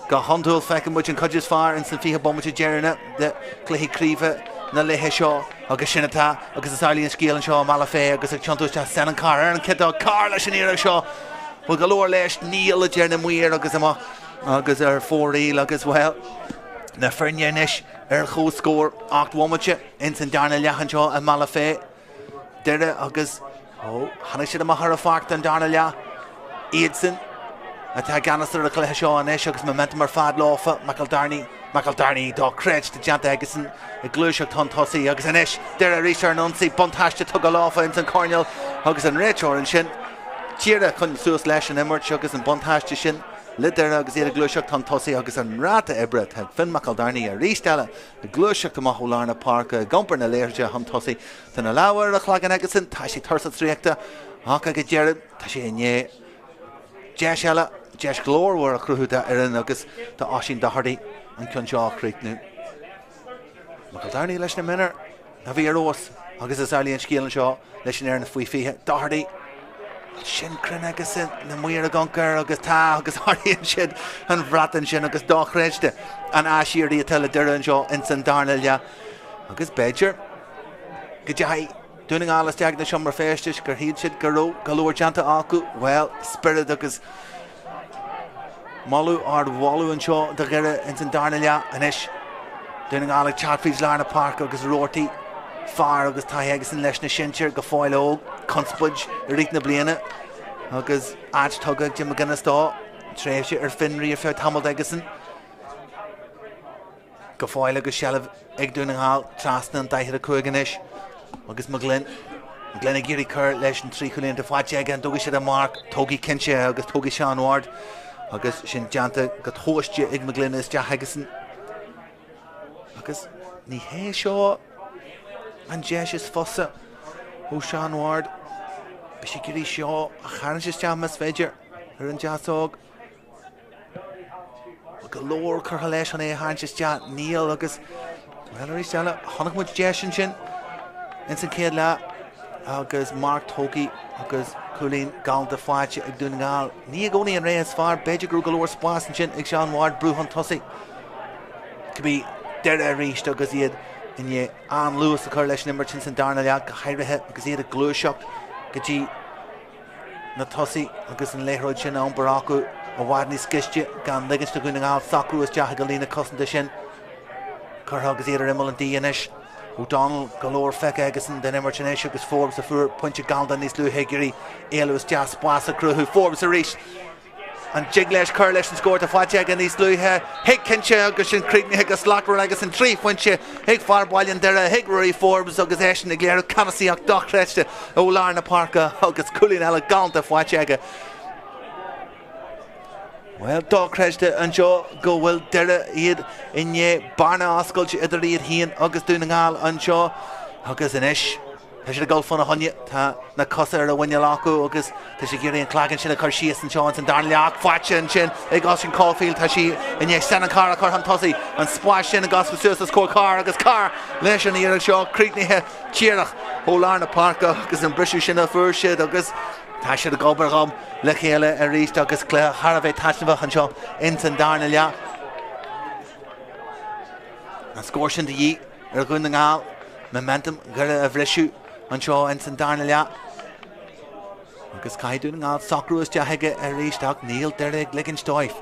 Go hiondúil feiceann muid an chuid is fearr ins an 20 bomaite deireanach de chluichí craoibhe. na laethe seo agus sin atá agus is amhlaidh an scéal anseo i mBealach Féich agus ag tiontú isteach Senan Carr ar an ciotóg. Carr leis an iarraidh seo. Bhfuil go leor leis? Níl, a deir na maoir agus amach agus ar fóraoil agus, bhuel, na foirne anois ar chomhscór 8 bhomaite ins an darna leath anseo i mBealach Féich. Doire agus, ó, tháinig siad amach ar an pháirc don darna leath. Iadsan atá i gceannas ar an chluiche seo anois agus momentum ar fad leofa. McEldarney, McEldarney, dochreidte déanta aigesan ag gluaiseacht chun tosaigh agus anois Doire arís ar an ionsaí, buntáiste tugtha leofa ins an choirnéal agus an réiteoir ansin díreach ag coinneáil suas leis an imirt agus an buntáiste sin le Doire agus iad ag gluaiseacht chun tosaigh agus an ráta oibre atá ag Finn McEldarney arís eile ag gluaiseacht amach ó lár na páirce, ag iompar na liathróide chun tosaigh. Tá na lámha ar a chlaigeann aigesan, tá sé tuirseach traochta ach ag an deireadh tá sé i ndiaidh deis eile, deis ghlórmhar a chruthú dá fhoireann agus do Oisín Doherty an ceann seo a chríochnú. McEldarney leis na mionúir a bhí ar fheabhas agus is amhlaidh an scéal anseo leis an fhoireann faoi 20. Doherty, sin cruinn aigesan, na maoir ag amharc air agus tá agus ardaíonn siad an bhrat ansin agus dochreidte an aiséirí atá le Doire anseo ins an darna leath agus b'fhéidir go dteachaigh Dún na nGall isteach ina seomra feistis gur shíl siad go raibh go leor déanta acu, bhuel, spiorad agus moladh, ardmholadh anseo do Dhoire ins an darna leath. Anois, Dún na nGall ag teacht fríd lár na páirce agus Roarty, fear agus taithí aigesan leis na sinsir go fóill óg, conspóid i rith na bliana agus áit tugtha ag Jim McGuinness dó, tréimhse ar fionraí ar feadh tamaill aigesan. Go fóill agus seilbh ag Dún na nGall trasna an 45 anois agus McGlynn McGlynn ag iarraidh cur leis an 3 chúilín atá faighte aige. An dtógfaidh siad an marc? Tógfaidh cinnte agus tógfaidh Sean Ward agus sin déanta go tomhaiste ag McGlynn isteach aigesan. Agus ní hé seo an deis is fusa ó Sean Ward. Beidh sé ag iarraidh seo a tharraingt isteach más féidir ar an deasóg. Bhfuil go leor curtha leis chun é a tharraingt isteach? Níl agus, bhuel, arís eile, chonaic muid deis ansin ins an chéad leath agus marc tógtha agus cúilín galánta faighte ag Dún na nGall. Ní i gcónaí an rogha is fearr, b'fhéidir go raibh go leor spás ansin ag Sean Ward brú chun tosaigh. Cibé, Doire arís agus iad i ndiaidh an-luas a chur leis an imirt ins an darna leath, go háirithe agus iad ag gluaiseacht go dtí na tosaithe agus an liathróid sin á iompar acu i bhfad níos gaiste gan ligint do Dhún na nGall socrú isteach ag an líne cosanta sin. Curtha agus iad ar imeall an D anois. O'Donnell go leor feicthe aigesan den imirt anois agus Forbes a fuair pointe galánta níos luaithe ag iarraidh éalú isteach spás a chruthú. Forbes arís. An dtig leis cur leis an scór atá faighte aige níos luaithe? Thig cinnte agus sin críochnaithe go slachtmhar aigesan 3 phointe ag fear baile an Doire, ag Ruairí Forbes agus eisean ag léiriú ceannasaíocht dochreidte ó lár na páirce agus cúilín eile galánta faighte aige. Bhuel, dochreidte anseo go bhfuil Doire iad i ndiaidh bearna a oscailt idir iad féin agus Dún na nGall anseo agus anois Tá siad ag dul fána choinne, tá na cosa ar a mhuineál acu agus tá siad ag iarraidh an clagán sin a chur síos anseo ins an darna leath. Faighte ansin ag Oisín Caulfield, tá sí i ndiaidh Senan Carr a chur chun tosaigh. An spás sin ag oscailt suas os comhair Carr agus Carr leis an iarraidh seo críochnaithe díreach ó lár na páirce agus an briseadh sin a fuair siad agus tá siad ag obair dhom le chéile arís agus cluiche thar a bheith taitneamhach anseo ins an darna leath. An scór sin de dhíth. ar Dhún na nGall momentum Dhoire a bhriseadh anseo ins an darna leath. Agus caithfidh Dún na nGall socrú isteach aige arís ach níl Doire ag ligint dóibh.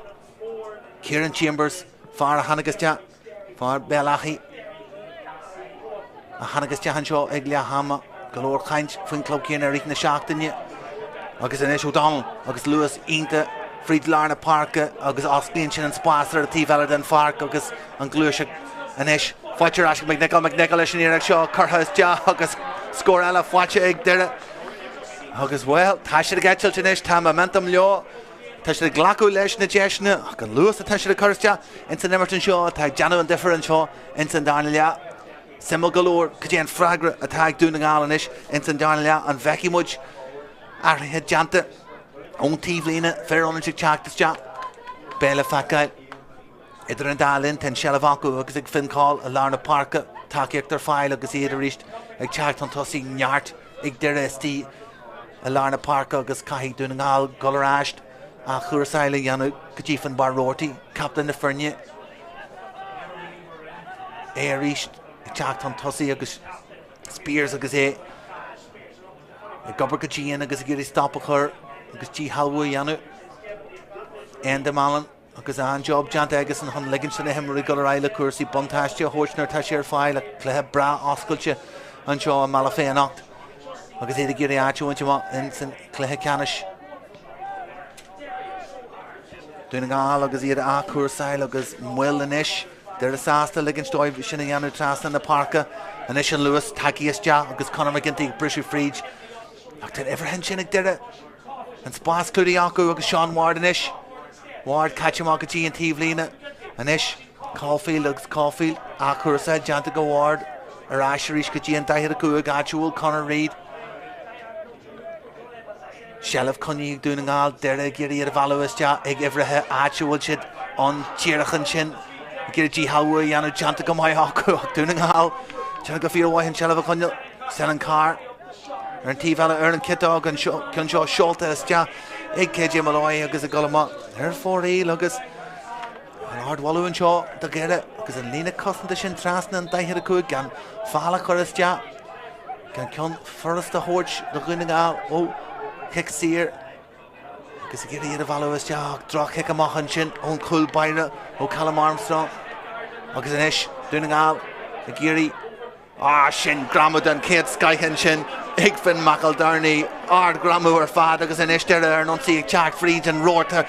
Kieran Chambers, fear a tháinig isteach, fear Béal Achaidh a tháinig isteach anseo ag leath ama. Go leor caint faoin club céanna i rith na seachtaine. Agus anois O'Donnell agus luas iontach fríd lár na páirce agus osclaíonn sin an spás ar an taobh eile den pháirc agus an ghluaiseacht anois faighte ar ais ag McNicholl. McNicholl leis an iarracht seo curtha isteach agus scór eile faighte ag Doire. Agus bhuel, tá siad ag eitilt anois, tá momentum leo. Tá siad ag glacadh leis na deiseanna ach an luas atá siad ag cur isteach ins an imirt anseo atá ag déanamh an difear anseo ins an darna leath. Suimiúil go leor cad é an freagra atá ag Dún na nGall anois ins an darna leath. An bhfeicfidh muid athruithe déanta ón taobhlíne, fir ionaid ag teacht isteach? Beidh le feiceáil. Idir an dá linn, tá an seilbh acu agus ag Finn Coll i lár na páirce, tacaíocht ar fáil agus iad arís ag teacht chun tosaigh, neart ag Doire istigh i lár na páirce agus caithfidh Dún na nGall dul ar ais athchúrsáil a dhéanamh go dtí Finbarr Roarty, captaen na foirne. É arís ag teacht chun tosaigh agus Speers agus é ag obair go dian agus ag iarraidh stop a chur agus díshealbhú a dhéanamh. Enda Mallon agus an-job déanta aigesan chun ligint do na himreoirí dul ar aghaidh le cúrsaí, buntáiste a thabhairt nuair atá sé ar fáil ach cluiche breá oscailte anseo i mBealach Féich anocht agus iad ag iarraidh áit a bhaint amach ins an cluiche ceannais. Dún na nGall agus iad á cúrsáil agus moill anois. Doire sásta ligint dóibh sin a dhéanamh trasna na páirce. Anois an luas tagtha isteach agus Conor McGinty ag briseadh fríd. Ach tá an uimhir ansin ag Doire. An spás clúdaithe acu agus Sean Ward anois. Ward caite amach go dtí an taobhlíne. Anois Caulfield agus Caulfield athchúrsáil déanta go Ward ar ais arís go dtí an 45 áit a bhfuil Conor Reid. Seilbh coinnithe ag Dún na nGall, Doire ag iarraidh iad a mhealladh isteach ag uimhrithe áit a bhfuil siad ann díreach ansin ag iarraidh díshealbhú a dhéanamh déanta go maith acu ach Dún na nGall déanamh go fíormhaith an tseilbh a choinneáil. Senan Carr ar an taobh eile ar an ciotóg an ceann seo seolta isteach ag KJ Molloy agus ag dul amach ar fóraoil agus an ardmholadh anseo do Dhoire agus an líne cosanta sin trasna an 45 gan feall a chur isteach. Gan ceann furasta a thabhairt do Dhún na nGall ó chic saor agus ag iarraidh iad a mhealladh isteach. Droch-chic amach ansin ón chúl báire ó Callum Armstrong. Agus anois Dún na nGall ag iarraidh Ah, sin greamú den chéad scoith ansin ag Finn McEldowney. Ard-ghreamú ar fad agus anois Doire ar an ionsaí ag teacht fríd an rabharta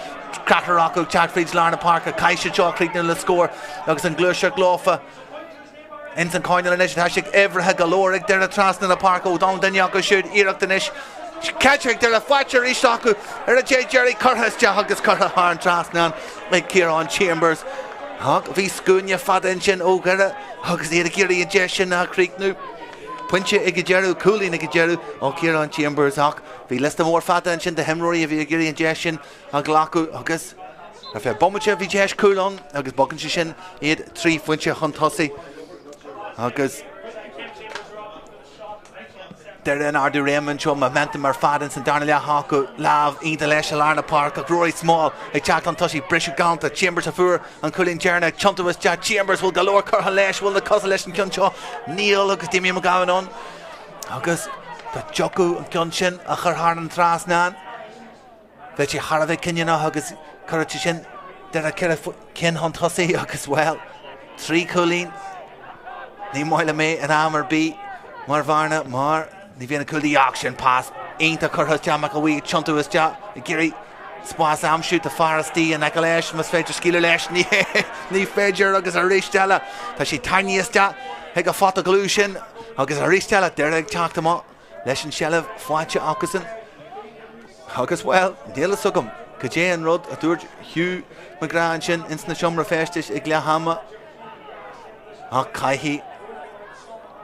ceathrar acu ag teacht fríd lár na páirce. Caithfidh siad seo a chríochnú le scór agus an ghluaiseacht leofa. Ins an choirnéal anois atá sé ag uimhrithe go leor ag Doire trasna na páirce O'Donnell duine acu siúd iarracht anois caite ag Doire faighte arís acu ar an dé deiridh curtha isteach agus curtha thar an trasnán ag Ciarán Chambers. Ach bhí scuaine fada ansin ó Dhoire agus iad ag iarraidh an deis sin a chríochnú. Pointe ag an deireadh, cúilín ag an deireadh ó Chiarán Chambers ach bhí liosta mór fada ansin de himreoirí a bhí ag iarraidh an deis sin a ghlacadh agus ar feadh bomaite bhí deis cúil ann agus bogann sé sin iad 3 phointe chun tosaigh agus Doire in ardú réime anseo, momentum ar fad ins an darna leath acu, lámh iontach leis i lár na páirce ach Rory Small ag teacht chun tosaigh, briseadh galánta, Chambers a fuair an cúilín deireanach ag tiontú isteach, Chambers bhfuil go leor curtha leis, bhfuil na cosa leis an gceann seo, níl agus Damien McGowan ann agus dá dtiocfadh an ceann sin a chur thar an trasnán. Bheadh sé thar a bheith cinniúnach agus cuirfeadh sé sin Doire 4 cinn chun tosaigh agus, bhuel, 3 chúilín. Ní maith liom é in am ar bith mar bhearna mar ní bhíonn an cúl de dhíth ach sin pas iontach curtha isteach McElwee ag tiontú isteach ag iarraidh spás a aimsiú tá fear istigh in aice leis más féidir scaoileadh leis ní féidir agus arís eile tá sé tarraingthe isteach chuig an phota dlúth sin agus arís eile Doire ag teacht amach leis an tseilbh faighte acusan. Agus, bhuel, níl fhios agam cad é an rud a dúirt Hugh McGrath ansin ins na seomra feistis ag leath ama, ach caithfidh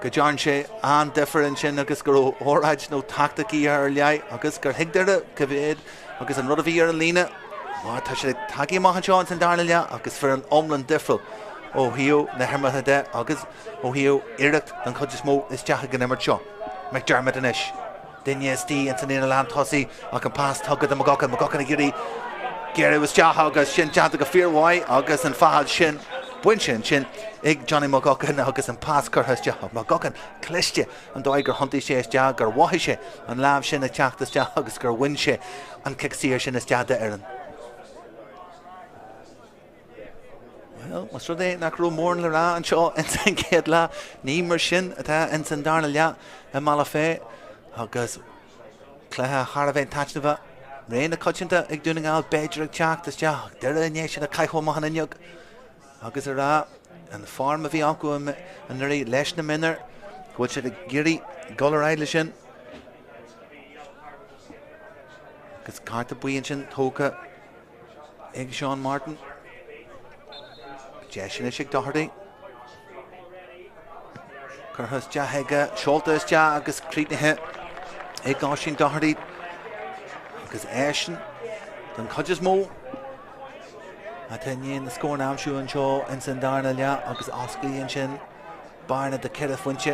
go dtearn sé an-difear ansin agus go raibh óráid nó taicticí ar leith agus gur thuig Doire cá mhéad agus an rud a bhí ar an líne mar tá siad ag tagtha amach anseo ins an darna leath agus foireann iomlán difriúil ó thaobh na himeartha de agus ó thaobh iarracht den chuid is mó isteach ag an imirt seo. McDermott anois. Duine istigh ins an líne lántosaigh ach an pas tugtha do McGuckin. McGuckin ag iarraidh géarú isteach agus sin déanta go fíormhaith agus an fachaill sin bainte ansin ag Johnny McGuckin agus an pas curtha isteach. McGuckin cliste an dóigh gur thiontaigh sé isteach, gur mhothaigh sé an lámh sin ag teacht isteach agus gur bhain sé an cic saor sin isteach d'fhoireann. Bhuel, más rud é nach raibh mórán le rá anseo ins an gcéad leath, ní mar sin atá ins an darna leath i mBealach Féich agus cluiche thar a bheith taitneamhach. Ré na coitianta ag Dún na nGall b'fhéidir ag teacht isteach ach Doire i ndiaidh sin a caitheadh amach an fhuinneog agus a rá an form a bhí acu anuraidh leis na mionúir go bhfuil siad ag iarraidh dul ar aghaidh leis sin. Agus cárta buí ansin tógtha. ag Seán Martin. Deis anois ag Doherty. Curtha isteach aige, seolta isteach agus críochnaithe ag Oisín Doherty. Agus eisean den chuid is mó atá i ndiaidh na scóranna a aimsiú anseo ins an darna leath agus osclaíonn sin Bearna de 4 phointe,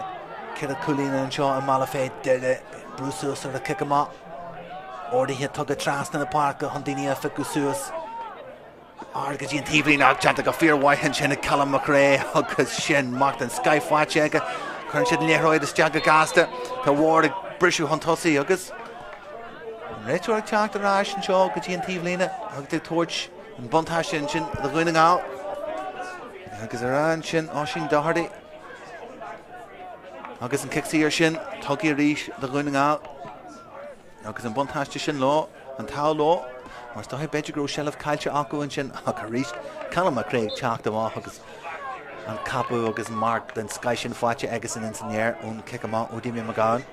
4 cúilín anseo i mBealach Féich, Doire ag brú suas ar an chic amach. Orduithe tugtha trasna na páirce chun daoine a phiocadh suas. Ard go dtí an taobhlíne ach déanta go fíormhaith ansin ag Callum McRae agus sin marc den scoith faighte aige. Cuireann siad an liathróid isteach go gasta. Tá Ward ag briseadh chun tosaigh agus an réiteoir ag teacht ar ais anseo go dtí an taobhlíne agus ag tabhairt an buntáiste ansin do Dhún na nGall. Agus ar ais ansin Oisín Doherty agus an cic saor sin tugtha arís do Dhún na nGall. Agus an buntáiste sin leo, an t-ádh leo, mar is dóiche b'fhéidir go raibh seilbh caillte acu ansin ach arís Callum McRae ag teacht amach agus an capadh agus marc den scoith sin faighte aigesan ins an aer ón cic amach ó Damien McGowan.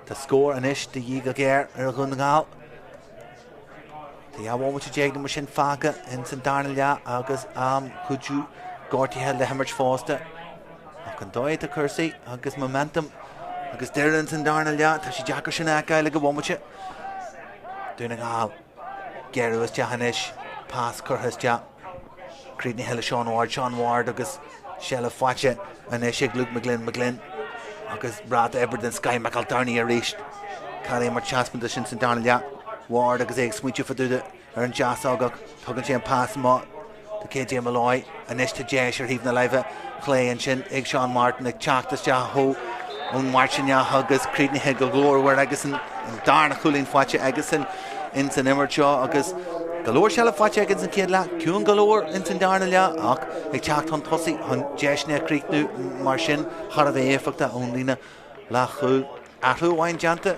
Tá scór anois de dhíth go géar ar Dhún na nGall. Tá 12 bhomaite nó mar sin fágtha ins an darna leath agus am cúiteamh gortaithe le himirt fosta. Ach an dóigh atá cúrsaí agus momentum agus deireadh ins an darna leath, tá sé deacair sin a fheiceáil ag an bhomaite. Dún na nGall, géarú isteach anois, pas curtha isteach. Críochnaithe le Sean Ward, Sean Ward agus seilbh faighte anois ag Luke McGlynn, McGlynn agus ráta oibre den scoith McEldowney arís. Cad é mar taispeántas sin san darna leath. Ward agus é ag smaointiú fá dtaobh de ar an deasóg ach tugann sé an pas amach do KJ Molloy. Anois tá deis ar thaobh na láimhe chlé ansin ag Sean Martin ag teacht isteach ó ón Mhairtíneach agus críochnaithe go glórmhar aigesan an darna chúilín faighte aigesan ins an imirt seo agus go leor seilbh faighte aige ins an chéad leath, ciúin go leor ins an darna leath ach ag teacht chun tosaigh chun deiseanna a chríochnú mar sin thar a bheith éifeachtach ón líne leathchúil. Athrú amháin déanta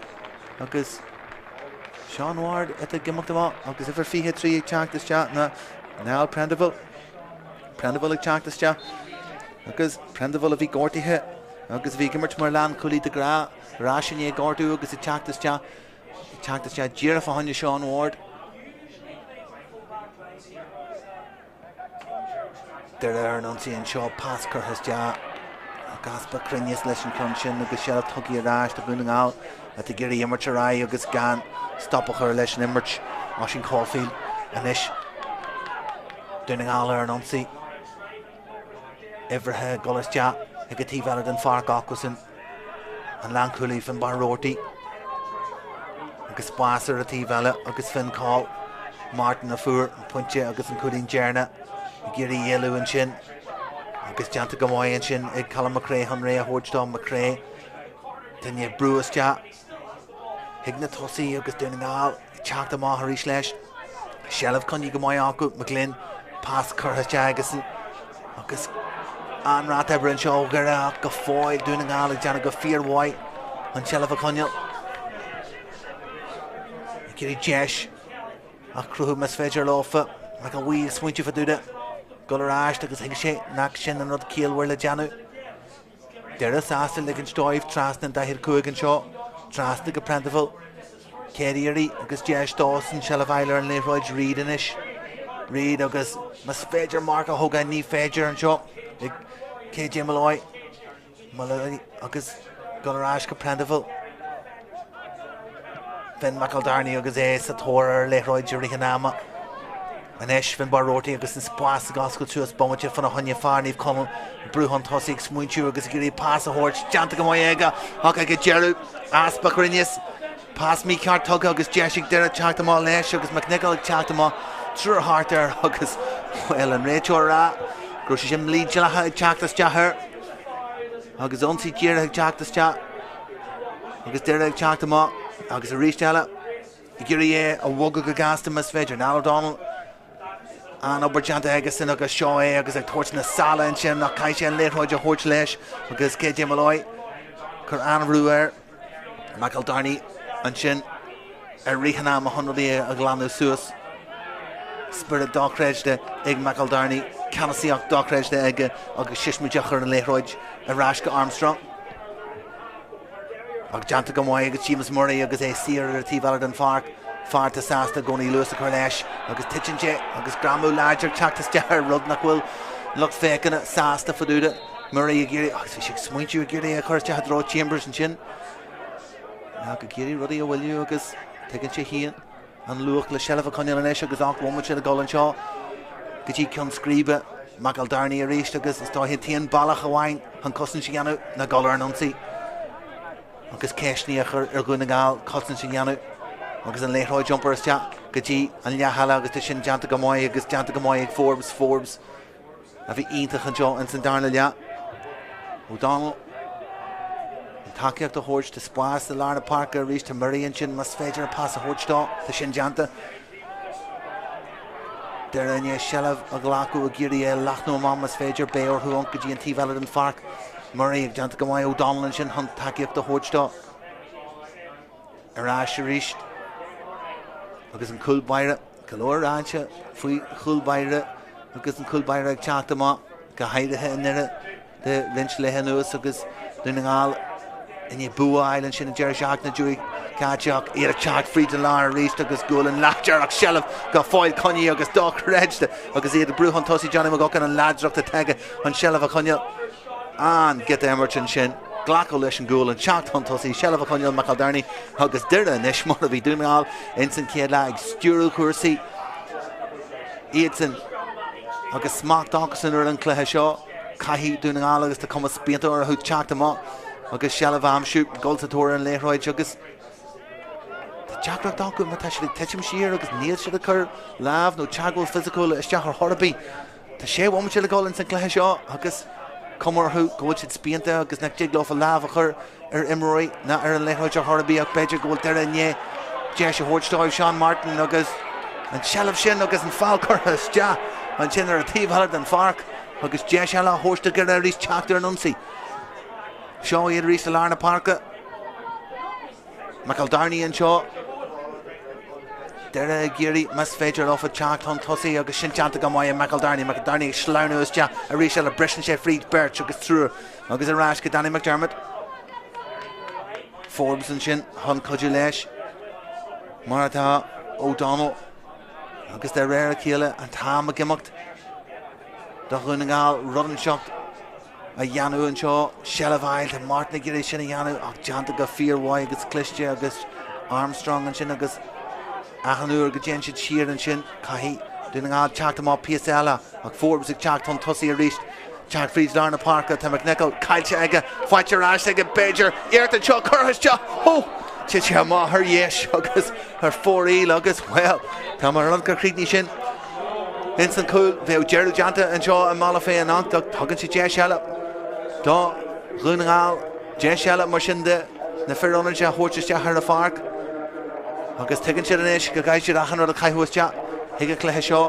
agus Sean Ward atá ag imeacht amach agus uimhir 23 ag teacht isteach ná Niall Prendeville. Prendeville ag teacht isteach agus Prendeville a bhí gortaithe agus a bhí ag imirt mar lánchúlaí de ghnáth ar ais i ndiaidh gortú agus ag teacht isteach ag teacht isteach díreach fá choinne Sean Ward. Doire ar an ionsaí anseo, pas curtha isteach ach easpa cruinneas leis an ceann sin agus seilbh tugtha ar ais do Dhún na nGall atá ag iarraidh imirt ar aghaidh agus gan stop a chur leis an imirt. Oisín Caulfield anois. Dún na nGall ar an ionsaí. Uimhreacha ag dul isteach ag an taobh eile den pháirc acusan. An lánchúlaí Finbarr Roarty agus spás ar an taobh eile agus Finn Call Martin a fuair an pointe agus an cúilín deireanach ag iarraidh éalú ansin agus déanta go maith ansin ag Callum McRae chun réidh a thabhairt do McRae. Duine ag brú isteach chuig na tosaithe agus Dún na nGall ag teacht amach arís leis. Seilbh coinnithe go maith acu, McGlynn, pas curtha isteach aigesan agus an-ráta oibre anseo ó Dhoire ach go fóill Dún na nGall ag déanamh go fíormhaith an tseilbh a choinneáil. Ag iarraidh deis a chruthú más féidir leofa. McElwee ag smaointiú fá dtaobh de dul ar ais agus thuig sé nach sin an rud ciallmhar le déanamh. Doire sásta ligint dóibh trasna an 45 anseo, trasna go Prendeville. Céad iarraidh agus deis dósan seilbh a fháil ar an liathróid Reid anois. Reid agus más féidir marc a thógáil ní féidir anseo ag KJ Molloy. Molloy agus dul ar ais go Prendeville. Finn McEldowney agus é sa tóir ar liathróid i rith an ama. Anois, Finbarr Roarty agus an spás ag oscailt suas bomaite fána choinne, fear Naomh Conaill ag brú chun tosaigh, ag smaointiú agus ag iarraidh pas a thabhairt, déanta go maith aige ach ag an deireadh, easpa cruinnis, pas mícheart tugtha agus deis ag Doire teacht amach leis agus McNicholl ag teacht amach, triúr thart air agus, bhuel, an réiteoir a rá go raibh sé sin mídhleathach ag teacht isteach air agus ionsaí díreach ag teacht isteach agus Doire ag teacht amach agus arís eile. Ag iarraidh é a bhogadh go gasta más féidir. Niall O'Donnell, an-obair déanta aigesan agus seo é agus ag tabhairt na sála ansin ach caithfidh sé an liathróid a thabhairt leis agus KJ Molloy cur an-bhrú air. McEldowney ansin ar rith an ama chun rudaí a ghlanadh suas. Spiorad dochreidte ag McEldowney, ceannasaíocht dochreidte aige agus siosmaideach ar an liathróid ar ais go Armstrong. Ach déanta go maith agus Seamus Murray agus é saor ar an taobh eile den pháirc, fear atá sásta i gcónaí luas a chur leis agus titeann sé agus greamú láidir ag teacht isteach ar rud nach bhfuil lucht féachana sásta fá dtaobh de. Murray ag iarraidh, agus bhí sé ag smaointiú ag iarraidh é a chur isteach i dtreo Chambers ansin. Ach ag iarraidh rudaí a mhoilliú agus tuigeann sé féin. An luach le seilbh a choinneáil anois agus 8 bhomaite le dul anseo go dtí ceann scríbe. McEldowney arís agus is dóiche an t-aon bealach amháin chun cosaint a dhéanamh ná dul ar an ionsaí agus ceisteanna a chur ar Dhún na nGall cosaint a dhéanamh agus an liathróid iompar isteach go. go dtí an leath eile agus tá sin déanta go maith agus déanta go maith ag Forbes. Forbes a bhí iontach anseo ins an darna leath. O'Donnell an tacaíocht a thabhairt tá spás i lár na páirce arís tá Murray ansin más féidir an pas a thabhairt dó tá sin déanta. Doire i ndiaidh seilbh a ghlacadh ag iarraidh é a leathnú amach más féidir beidh orthu amharc go dtí an taobh eile den pháirc. Murray ag déanta go maith O'Donnell ansin chun tacaíocht a thabhairt dó. Ar ais arís agus an cúl báire, go leor ráite faoi chúl báire agus an cúl báire ag teacht amach go háirithe i nDoire. le roinnt laetha anuas agus Dún na nGall i ndiaidh bua a fháil ansin an deireadh seachtaine d'uaidh caite ach iad ag teacht fríd an lár arís agus gualainn láidir ach seilbh go fóill coinnithe agus dochreidte agus iad ag brú chun tosaigh Johnny McGuckin an láidreacht atá aige an seilbh a choinneáil. An giota imirt ansin. Glacadh leis an gcúl, an teacht chun tosaigh, seilbh a choinneáil McElderny agus Doire anois mar a bhí Dún na nGall ins an chéad leath ag stiúradh cúrsaí. Iadsan agus smacht acusan ar an chluiche seo. Caithfidh Dún na nGall agus tá cuma spíonta orthu teacht amach agus seilbh a aimsiú, dul sa tóir ar an liathróid agus tá deacracht acu má tá siad ag titim siar agus níl siad ag cur lámh nó teagmháil fisiciúil isteach ar chor ar bith. Tá sé bhomaite le dul ins an gcluiche seo agus cuma orthu go bhfuil siad spíonta agus nach dtig leofa lámh a chur ar imreoirí ná ar an liathróid ar chor ar bith ach b'fhéidir go bhfuil Doire i ndiaidh deis a thabhairt dóibh. Seán Martin agus an tseilbh sin agus an feall curtha isteach ansin ar an taobh eile den pháirc agus deis eile á thabhairt do Dhoire arís teacht ar an ionsaí. Seo iad arís i lár na páirce. McEldarney anseo. Doire ag iarraidh más féidir leofa teacht chun tosaigh agus sin déanta go maith ag McEldarney. McEldarney ag sleamhnú isteach arís eile briseann sé fríd beirt agus triúr agus ar ais go Danny McDermott. Forbes ansin chun cuidiú leis mar atá O'Donnell agus de réir a chéile an t-am ag imeacht do Dhún na nGall rud inteacht a dhéanamh anseo, seilbh a fháil, tá Martin ag iarraidh sin a dhéanamh ach déanta go fíormhaith agus cliste agus Armstrong ansin agus achan uair go dtéann siad siar ansin caithfidh Dún na nGall teacht amach píosa eile ach Forbes ag teacht chun tosaigh arís. Teacht fríd lár na páirce, tá McNicholl caillte aige, faighte ar ais aige b'fhéidir, iarracht anseo curtha isteach, ó! Thit sé amach ar dheis agus ar fóraoil agus, bhuel, tá mar rud gur chríochnaigh sin ins an chúl. Bheadh deireadh déanta anseo i mBealach Féich anocht ach tugann sé deis eile do Dhún na nGall, deis eile mar sin de na fir ionaid a thabhairt isteach ar an pháirc agus tuigeann siad anois go gcaithfidh siad achan rud a chaitheamh isteach chuig an chluiche seo.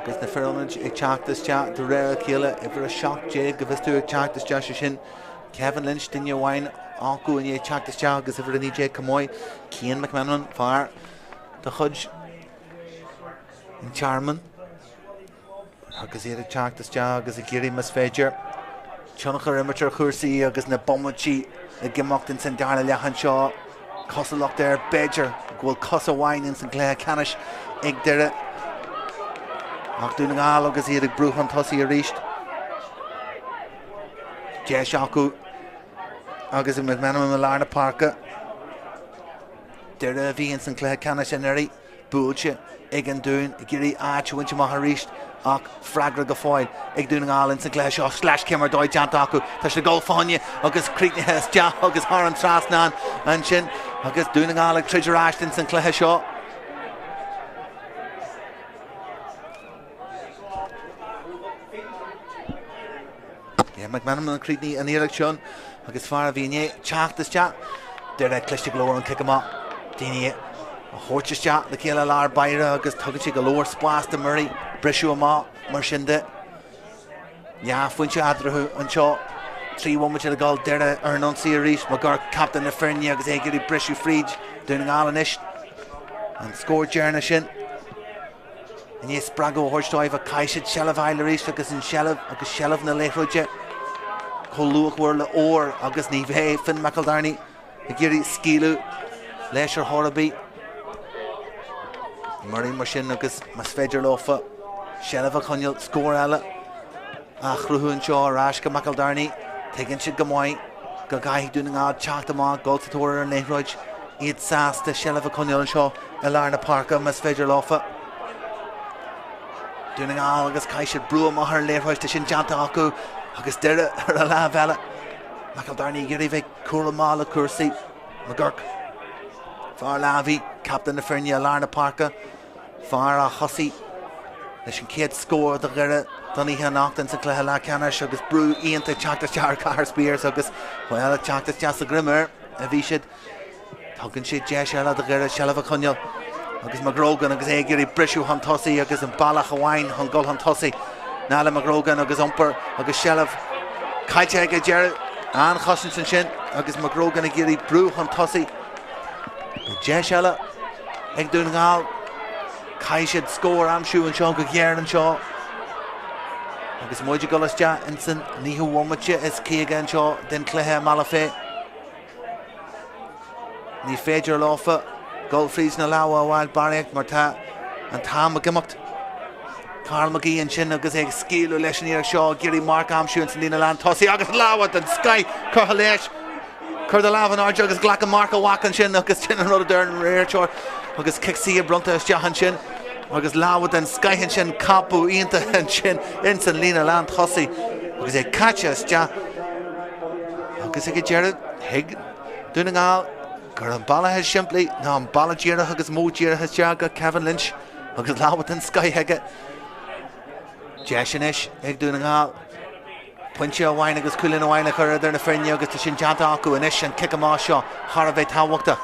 Agus na fir ionaid ag teacht isteach de réir a chéile, uimhir 17 go bhfios dom ag teacht isteach, sé sin Kevin Lynch, duine amháin acu i ndiaidh teacht isteach agus uimhir 19 chomh maith, Cian McMenamin, fear de chuid an Tearmainn. Agus iad ag teacht isteach agus ag iarraidh, más féidir, tionchar a imirt ar chúrsaí agus na bomaití ag imeacht ins an dara leath anseo, cosúlacht air, b'fhéidir, go bhfuil cos amháin ins an gcluiche ceannais ag Doire. Ach Dún na nGall agus iad ag brú chun tosaigh arís. Deis acu agus McMenamin i lár na páirce. Doire a bhí ins an gcluiche ceannais anuraidh. Buailte ag an Dún ag iarraidh áit a bhaint amach arís ach freagra go fóill ag Dún na nGall ins an gcluiche seo. Sleaschéim ar dóigh déanta acu. Tá siad ag dul fá choinne agus críochnaithe isteach agus thar an trasnán ansin agus Dún na nGall ag troid ar ais ins an chluiche seo. Yeah, McMenamin a chríochnaigh an iarracht sin agus fear a bhí i ndiaidh teacht isteach. Doire cliste go leor an cic amach. Daoine a thabhairt isteach le chéile lár báire agus tugann sé go leor spás do Murray briseadh amach mar sin de. Leathphointe eatarthu anseo. 3 bhomaite le dul Doire ar an ionsaí arís. McGurk captaen na foirne agus é ag iarraidh briseadh fríd Dún na nGall anois. An scór deireanach sin. I ndiaidh spreagadh a thabhairt dóibh ach caithfidh siad seilbh a fháil arís agus an seilbh agus seilbh na liathróide chomh luachmhar le ór agus ní bheidh Finn McEldarney ag iarraidh scaoileadh leis ar chor ar bith. Murray mar sin agus más féidir leofa seilbh a choinneáil, scór eile á chruthú anseo ar ais go McEldarney. Tuigeann siad go maith go gcaithfidh Dún na nGall teacht amach, dul sa tóir ar an liathróid, iad sásta seilbh a choinneáil anseo i lár na páirce más féidir leofa. Dún na nGall agus caithfidh siad brú amach ar an liathróid, tá sin déanta acu agus Doire ar an lámh eile. McEldarney ag iarraidh bheith cúramach le cúrsaí. McGurk, fear Lavey, captaen na foirne i lár na páirce, fear a thosaigh leis an chéad scór do Dhoire don oíche anocht ins an cluiche leathcheannais agus brú iontach ag teacht isteach ar Chathair Speers agus, bhuel, ag teacht isteach sa ghreim air a bhí siad. Tugann sé deis eile do Dhoire seilbh a choinneáil agus McGrogan agus é ag iarraidh briseadh chun tosaigh agus an bealach amháin chun dul chun tosaigh ná le McGrogan agus iompar agus seilbh caillte ag an deireadh. An-chosaint ansin agus McGrogan ag iarraidh brú chun tosaigh. Beidh deis eile ag Dún na nGall. Caithfidh siad scór a aimsiú anseo go géar anseo. Agus muid ag dul isteach ins an naoú bhomaite is 50 anseo den chluiche i mBealach Féich. Ní féidir leofa dul fríd na lámha a fháil barraíocht mar tá an t-am ag imeacht. Karl McGee ansin agus é ag scaoileadh leis an iarracht seo ag iarraidh marc a aimsiú ins an líne lán tosaigh agus lámha den scoith curtha leis. Cuir do lámh in airde agus glac an marc a mhac ansin agus sin an rud a deir an réiteoir agus cic saor bronnta isteach ansin agus lámha den scoith ansin coipeadh iontach ansin ins an líne lán tosaigh agus é caite isteach Agus ag an deireadh, thuig Dún na nGall gur an bealach is simplí ná an bealach díreach agus modh díreach isteach go Kevin Lynch agus lámha den scoith aige. Deis anois ag Dún na nGall pointe amháin agus cúilín amháin a chur idir na foirne agus tá sin déanta acu anois an cic amach seo thar a bheith tábhachtach.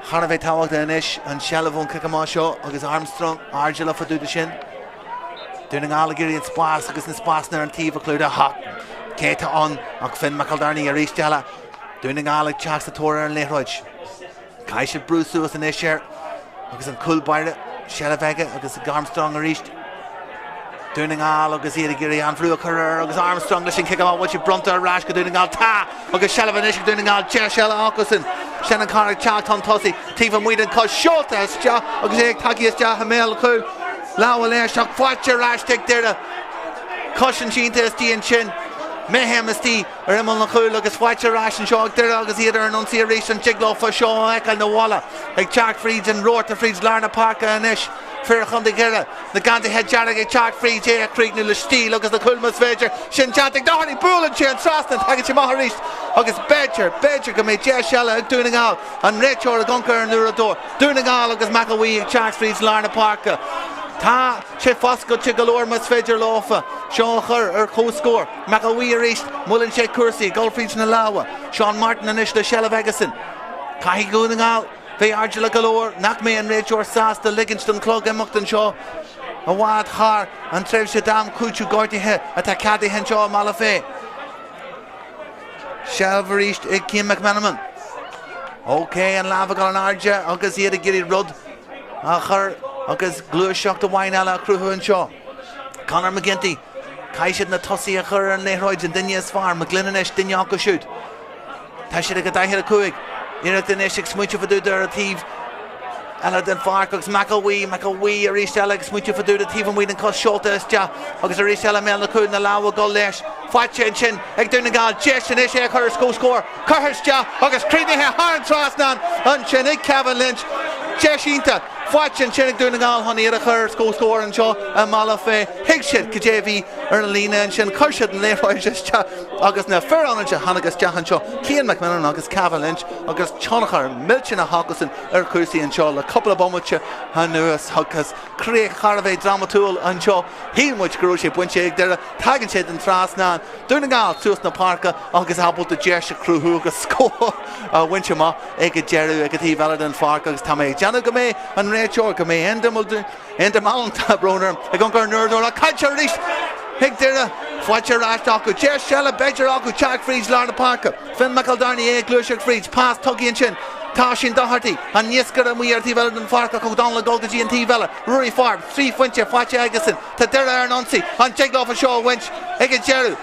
Thar a bheith tábhachtach anois an seilbh ón cic amach seo agus Armstrong airdeallach fá dtaobh de sin. Dún na nGall ag iarraidh an spás agus na spásanna ar an taobh a chlúdach ach cé atá ann ach Finn McEldarney arís eile. Dún na nGall ag teacht sa tóir ar an liathróid. Caithfidh siad brú suas anois air agus an cúl báire seilbh aige agus ag Armstrong arís. Dún na nGall agus iad ag iarraidh an bhrú a chur air agus Armstrong leis an cic amach bhfuil sé bronnta ar ais go Dún na nGall. Tá! Agus seilbh anois ag Dún na nGall deis eile acusan. Senan Carr ag teacht chun tosaigh taobh amuigh den chos seolta isteach agus é ag tagtha isteach i mbéal an chúil. Lámha leis ach faighte ar ais ag Doire. Cosaint iontach istigh ansin. Mayhem istigh ar imeall an chúil agus faighte ar ais anseo ag Doire agus iad ar an ionsaí arís. An dtig leofa seo a fheiceáil 'na bhaile ag teacht fríd an rabharta fríd lár na páirce anois. Fir Chontae Dhoire, na geansaithe dearga ag teacht fríd é a chríochnú le stíl agus le cúl más féidir. Sin déanta ag Doherty. Buaileann sé an trasnán, tagann sé amach arís agus b'fhéidir, b'fhéidir go mbeidh deis eile ag Dún na nGall. An réiteoir ag amharc ar an uaireadóir. Dún na nGall agus McElwee ag teacht fríd lár na páirce. Tá sé foscailte go leor más féidir leofa seo a chur ar comhscór. McElwee arís, moilleann sé cúrsaí, ag dul fríd na lámha. Seán Martin anois le seilbh aigesan. Caithfidh Dún na nGall bheith airdeallach go leor nach mbeidh an réiteoir sásta ligint don chlog imeacht anseo i bhfad thar an tréimhse d'am cúiteamh gortaithe atá ceadaithe anseo i mBealach Féich. Seilbh arís ag Cian McMenamin. Ok, an lámh ag dul in airde agus iad ag iarraidh rud a chur agus gluaiseacht amháin eile a chruthú anseo. Conor McGinty, caithfidh siad na tosaithe a chur ar an liathróid, an duine is fearr, McGlynn anois, duine acu siúd. Tá siad ag a 45. Iarracht anois ag smaointeamh fá dtaobh ar an taobh eile den pháirc agus McElwee, McElwee arís eile ag smaointeamh fá dtaobh de taobh amuigh den cos seolta isteach agus arís eile i mbéal na cúil na lámha ag dul leis. Faighte ansin ag Dún na nGall. Deis anois é a chur ar comhscór. Curtha isteach agus críochnaithe thar an trasnán ansin ag Kevin Lynch. Deis iontach faighte ansin ag Dún na nGall chun iad a chur ar comhscór anseo i mBealach Féich. Thuig siad cad é a bhí ar an líne ansin. Chuir siad an liathróid isteach agus na fir ionaid a tháinig isteach anseo, Cian McMenamin agus Kevin Lynch agus tionchar millteanach acusan ar chúrsaí anseo le cúpla bomaite anuas agus críoch thar a bheith drámatúil anseo. Shíl muid go raibh sé bainte ag Doire. Tagann sé den trasnán. Dún na nGall suas na páirce agus ábalta deis a chruthú agus scór a bhaint amach ag an deireadh ag an taobh eile den pháirc agus tá mé ag déanamh go mbeidh an réiteoir, go mbeidh Enda Enda Mallon, tá brón orm, ag amharc ar an uaireadóir ach caillte arís ag Doire. Faighte ar ais acu. Deis eile b'fhéidir acu teacht fríd lár na páirce. Finn McEldarney é ag gluaiseacht fríd. Pas tugtha ansin. Tá Oisín Doherty, an iascaire amuigh ar an taobh eile den pháirc ach O'Donnell ag dul go dtí an taobh eile. Ruairí Forbes, 3 phointe faighte aigesan. Tá Doire ar an ionsaí. An dtig leofa seo a bhaint ag an deireadh?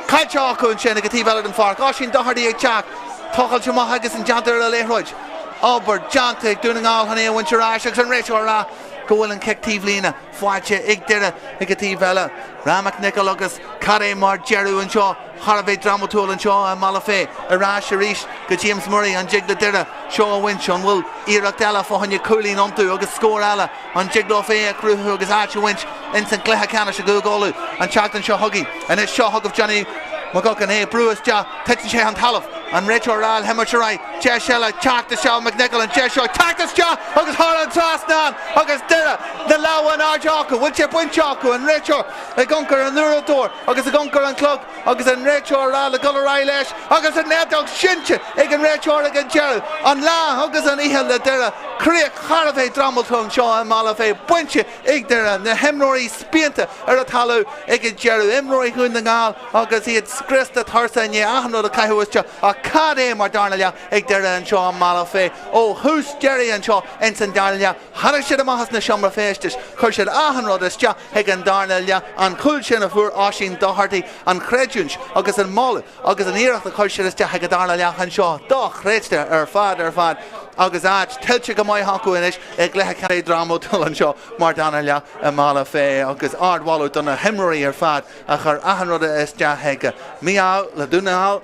Caillte acu ansin ag an taobh eile den pháirc. Oisín Doherty ag teacht. Tochailt amach aigesan déanta ar an liathróid. Obair déanta ag Dún na nGall chun é a bhaint ar ais agus an réiteoir ag rá go bhfuil an cic taobhlíne faighte ag Doire ag an taobh eile. Ráth McNicholl agus cad é mar deireadh anseo. Thar a bheith drámatúil anseo i mBealach Féich. Ar ais arís go James Murray. An dtig le Doire seo a bhaint? An bhfuil iarracht eile fá choinne cúilín iontu agus scór eile? An dtig leo é a chruthú agus áit a bhaint ins an gcluiche ceannais i gCúige Uladh an tseachtain seo chugainn? Anois seo chugaibh Johnny. McGuckin é ag brú isteach, titeann sé chun talaimh, an réiteoir ag rá le himirt ar aghaidh, deis eile teacht isteach McNicholl, an deis seo teacht isteach agus thar an trasnán agus Doire na lámha in airde acu, bhfuil sé bainte acu, an réiteoir ag amharc ar an uaireadóir agus ag amharc ar an chlog agus an réiteoir ag rá le dul ar aghaidh leis agus an fheadóg seinnte ag an réiteoir ag an deireadh, an lá agus an oíche le Doire, críoch thar a bheith drámatúil anseo i mBealach Féich, bainte ag Doire, na himreoirí spíonta ar an talamh ag an deireadh, imreoirí Dhún na nGall agus iad scriosta tuirseach i ndiaidh achan rud a caitheadh isteach ach cad é mar darna leath ag Doire anseo i mBealach Féich ó thús deiridh anseo ins an darna leath. Tháinig siad amach as na seomra feistis, chuir siad achan rud isteach ag an darna leath, an cúl sin a fuair Oisín Doherty, an chreidiúint agus an moladh agus an iarracht a chuir siad isteach ag an darna leath anseo, dochreidte ar fad ar fad agus áit tuillte go maith acu anois i gcluiche ceannais drámatúil anseo mar darna leath i mBealach Féich agus ardmholadh do na himreoirí ar fad a chuir achan rud isteach ag mí-ádh le Dún na nGall.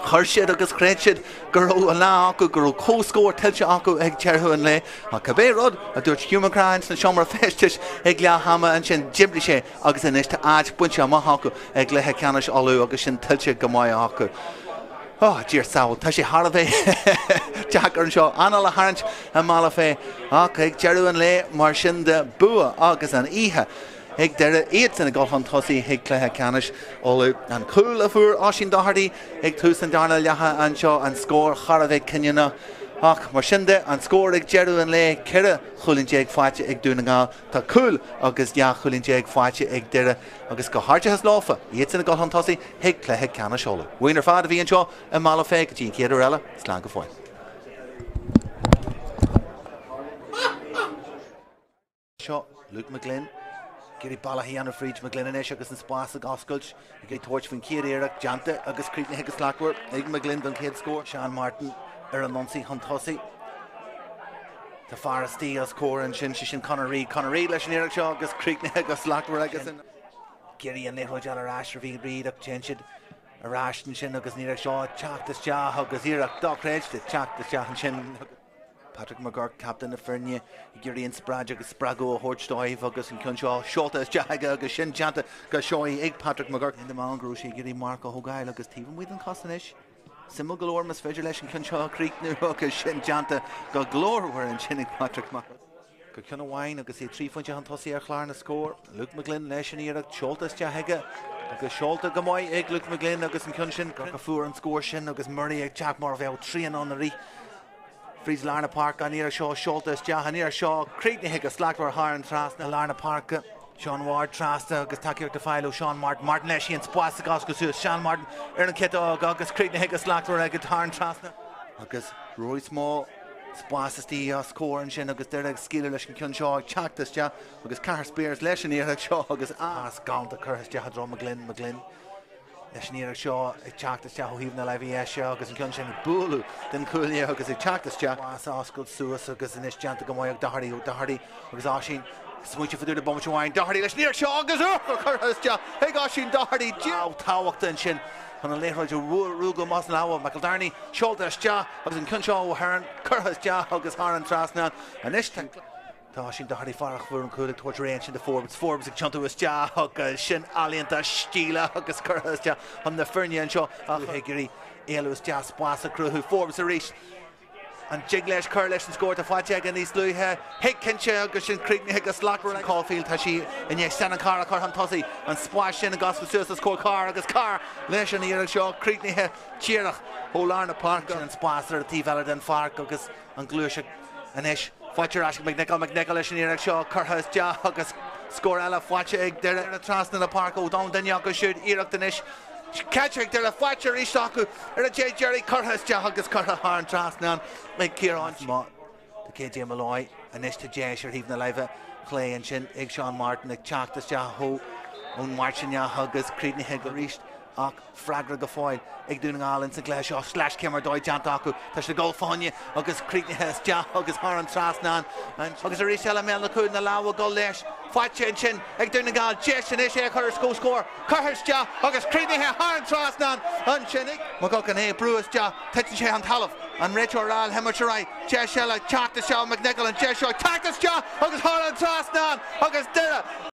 Chuir siad agus chreid siad go raibh an lá acu, go raibh comhscór tuillte acu ag deireadh an lae. Ach cibé rud a dúirt Hugh McGrath ins an seomra feistis ag leath ama ansin, d'oibrigh sé agus anois tá áit bainte amach acu i gcluiche ceannais Uladh agus sin tuillte go maith acu. Oh, Dia sábháil, tá sé thar a bheith deacair anseo anáil a tharraingt i mBealach Féich ach ag deireadh an lae mar sin de, bua agus an oíche ag Doire, iadsan ag dul chun tosaigh chuig cluiche ceannais Uladh. An cúl a fuair Oisín Doherty ag tús an darna leatha anseo, an scór thar a bheith cinniúnach. Ach mar sin de, an scór ag deireadh an lae, 14 chúilín faighte ag Dún na nGall, tá cúl agus 12 chúilín faighte ag Doire agus go háirithe leofa, iadsan ag dul chun tosaigh chuig cluiche ceannais Uladh. Uainn ar fad a bhí anseo i mBealach Féich go dtí an chéad uair eile, slán go fóill. Seo Luke McGlynn ag iarraidh bealach a dhéanamh fríd McGlynn anois agus an spás ag oscailt ag tabhairt faoin chéad iarracht déanta agus críochnaithe go slachtmhar ag McGlynn don chéad scór. Seán Martin ar an ionsaí chun tosaigh. Tá fear istigh os comhair ansin, sé sin Conor Reid. Conor Reid leis an iarracht seo agus críochnaithe go slachtmhar agus an. Ag iarraidh an liathróid a fháil ar ais ar bhí Reid ach téann siad ar ais ansin agus an iarracht seo teacht isteach agus iarracht dochreidte teacht isteach ansin. Patrick McGurk, captaen na foirne, ag iarraidh inspioráid agus spreagadh a thabhairt dóibh agus an ceann seo seolta isteach aige agus sin déanta go seoigh ag Patrick McGurk. Deinim amach go raibh sé ag iarraidh marc a thógáil agus taobh amuigh den chos anois. Suimiúil go leor más féidir leis an ceann seo a chríochnú agus sin déanta go glórmhar ansin ag Patrick McGurk. Go ceann amháin agus iad 3 phointe chun tosaigh ar chlár na scór. Luke McGlynn leis an iarracht seolta isteach aige agus seolta go maith ag Luke McGlynn agus an ceann sin a fuair an scór sin agus Murray ag teacht mar a bheadh traein ann a rith. Fríd lár na páirce, an iarracht seo seolta isteach, an iarracht seo críochnaithe go slachtmhar thar an trasna. Lár na páirce, Sean Ward trasna agus tacaíocht á fáil ó Sean Martin. Martin leis an spás ag oscailt suas. Sean Martin ar an ciotóg agus críochnaithe go slachtmhar aige thar an trasna. Agus Rory Small spás istigh os comhair ansin agus Doire ag scaoileadh leis an ceann seo ag teacht isteach agus Cathal Spears leis an iarracht seo agus pas galánta curtha isteach i dtreo McGlynn. McGlynn. Leis an iarracht seo ag teacht isteach ó thaobh na láimhe dheise agus an ceann sin ag bualadh den chuaille agus ag teacht isteach. Pas a oscailt suas agus anois déanta go maith ag Doherty, ó Doherty agus Oisín smaointe fá dtaobh de bomaite amháin. Doherty leis an iarracht seo agus uachtar curtha isteach ag Oisín Doherty. Lámh tábhachtach ansin chun an liathróid a ruaigeadh amach as an lámha. McEldowney seolta isteach agus an ceann seo ó Heron curtha isteach agus thar an trasnán. Anois tá. Tá Oisín Doherty fear a fuair an cúl ag tabhairt réidh ansin do Forbes. Forbes ag tiontú isteach agus sin ealaíonta stíle agus curtha isteach chun na foirne anseo ach ag iarraidh éalú isteach spás a chruthú. Forbes arís. An dtig leis cur leis an scór atá faighte aige níos luaithe? Thig cinnte agus sin críochnaithe go slachtmhar ag Caulfield. Tá sí i ndiaidh Senan Carr a chur chun tosaigh. An spás sin ag oscailt suas os comhair Carr agus Carr leis an iarracht seo críochnaithe díreach ó lár na páirce. Sin an spás ar an taobh eile den pháirc agus an ghluaiseacht anois faighte ar ais ag McNicholl, McNicholl leis an iarracht seo curtha isteach agus scór eile faighte ag Doire trasna na páirce ó Donald duine acu siúd, iarracht anois caite ag Doire, faighte arís acu ar an dé deiridh, curtha isteach agus curtha thar an trasnán ag Ciarán. Do KJ Molloy anois tá deis ar thaobh na láimhe chlé ansin ag Seán Martin ag teacht isteach ón Mairtíneach agus críochnaithe arís ach freagra go fóill ag Dún na nGall ins an gcluiche seo. Sleaschéim ar dóigh déanta acu. Tá siad ag dul fá choinne agus críochnaithe isteach agus thar an trasnán. Agus arís eile i mbéal na cúil na lámha ag dul leis. Faighte ansin ag Dún na nGall. Deis anois é a chur ar comhscór. Curtha isteach agus críochnaithe thar an trasnán ansin ag. McGuckin é ag brú isteach. Titeann sé chun talaimh. An réiteoir ag rá le himirt ar aghaidh. Deis eile teacht isteach McNicholl. An deis seo teacht isteach agus thar an trasnán agus Doire.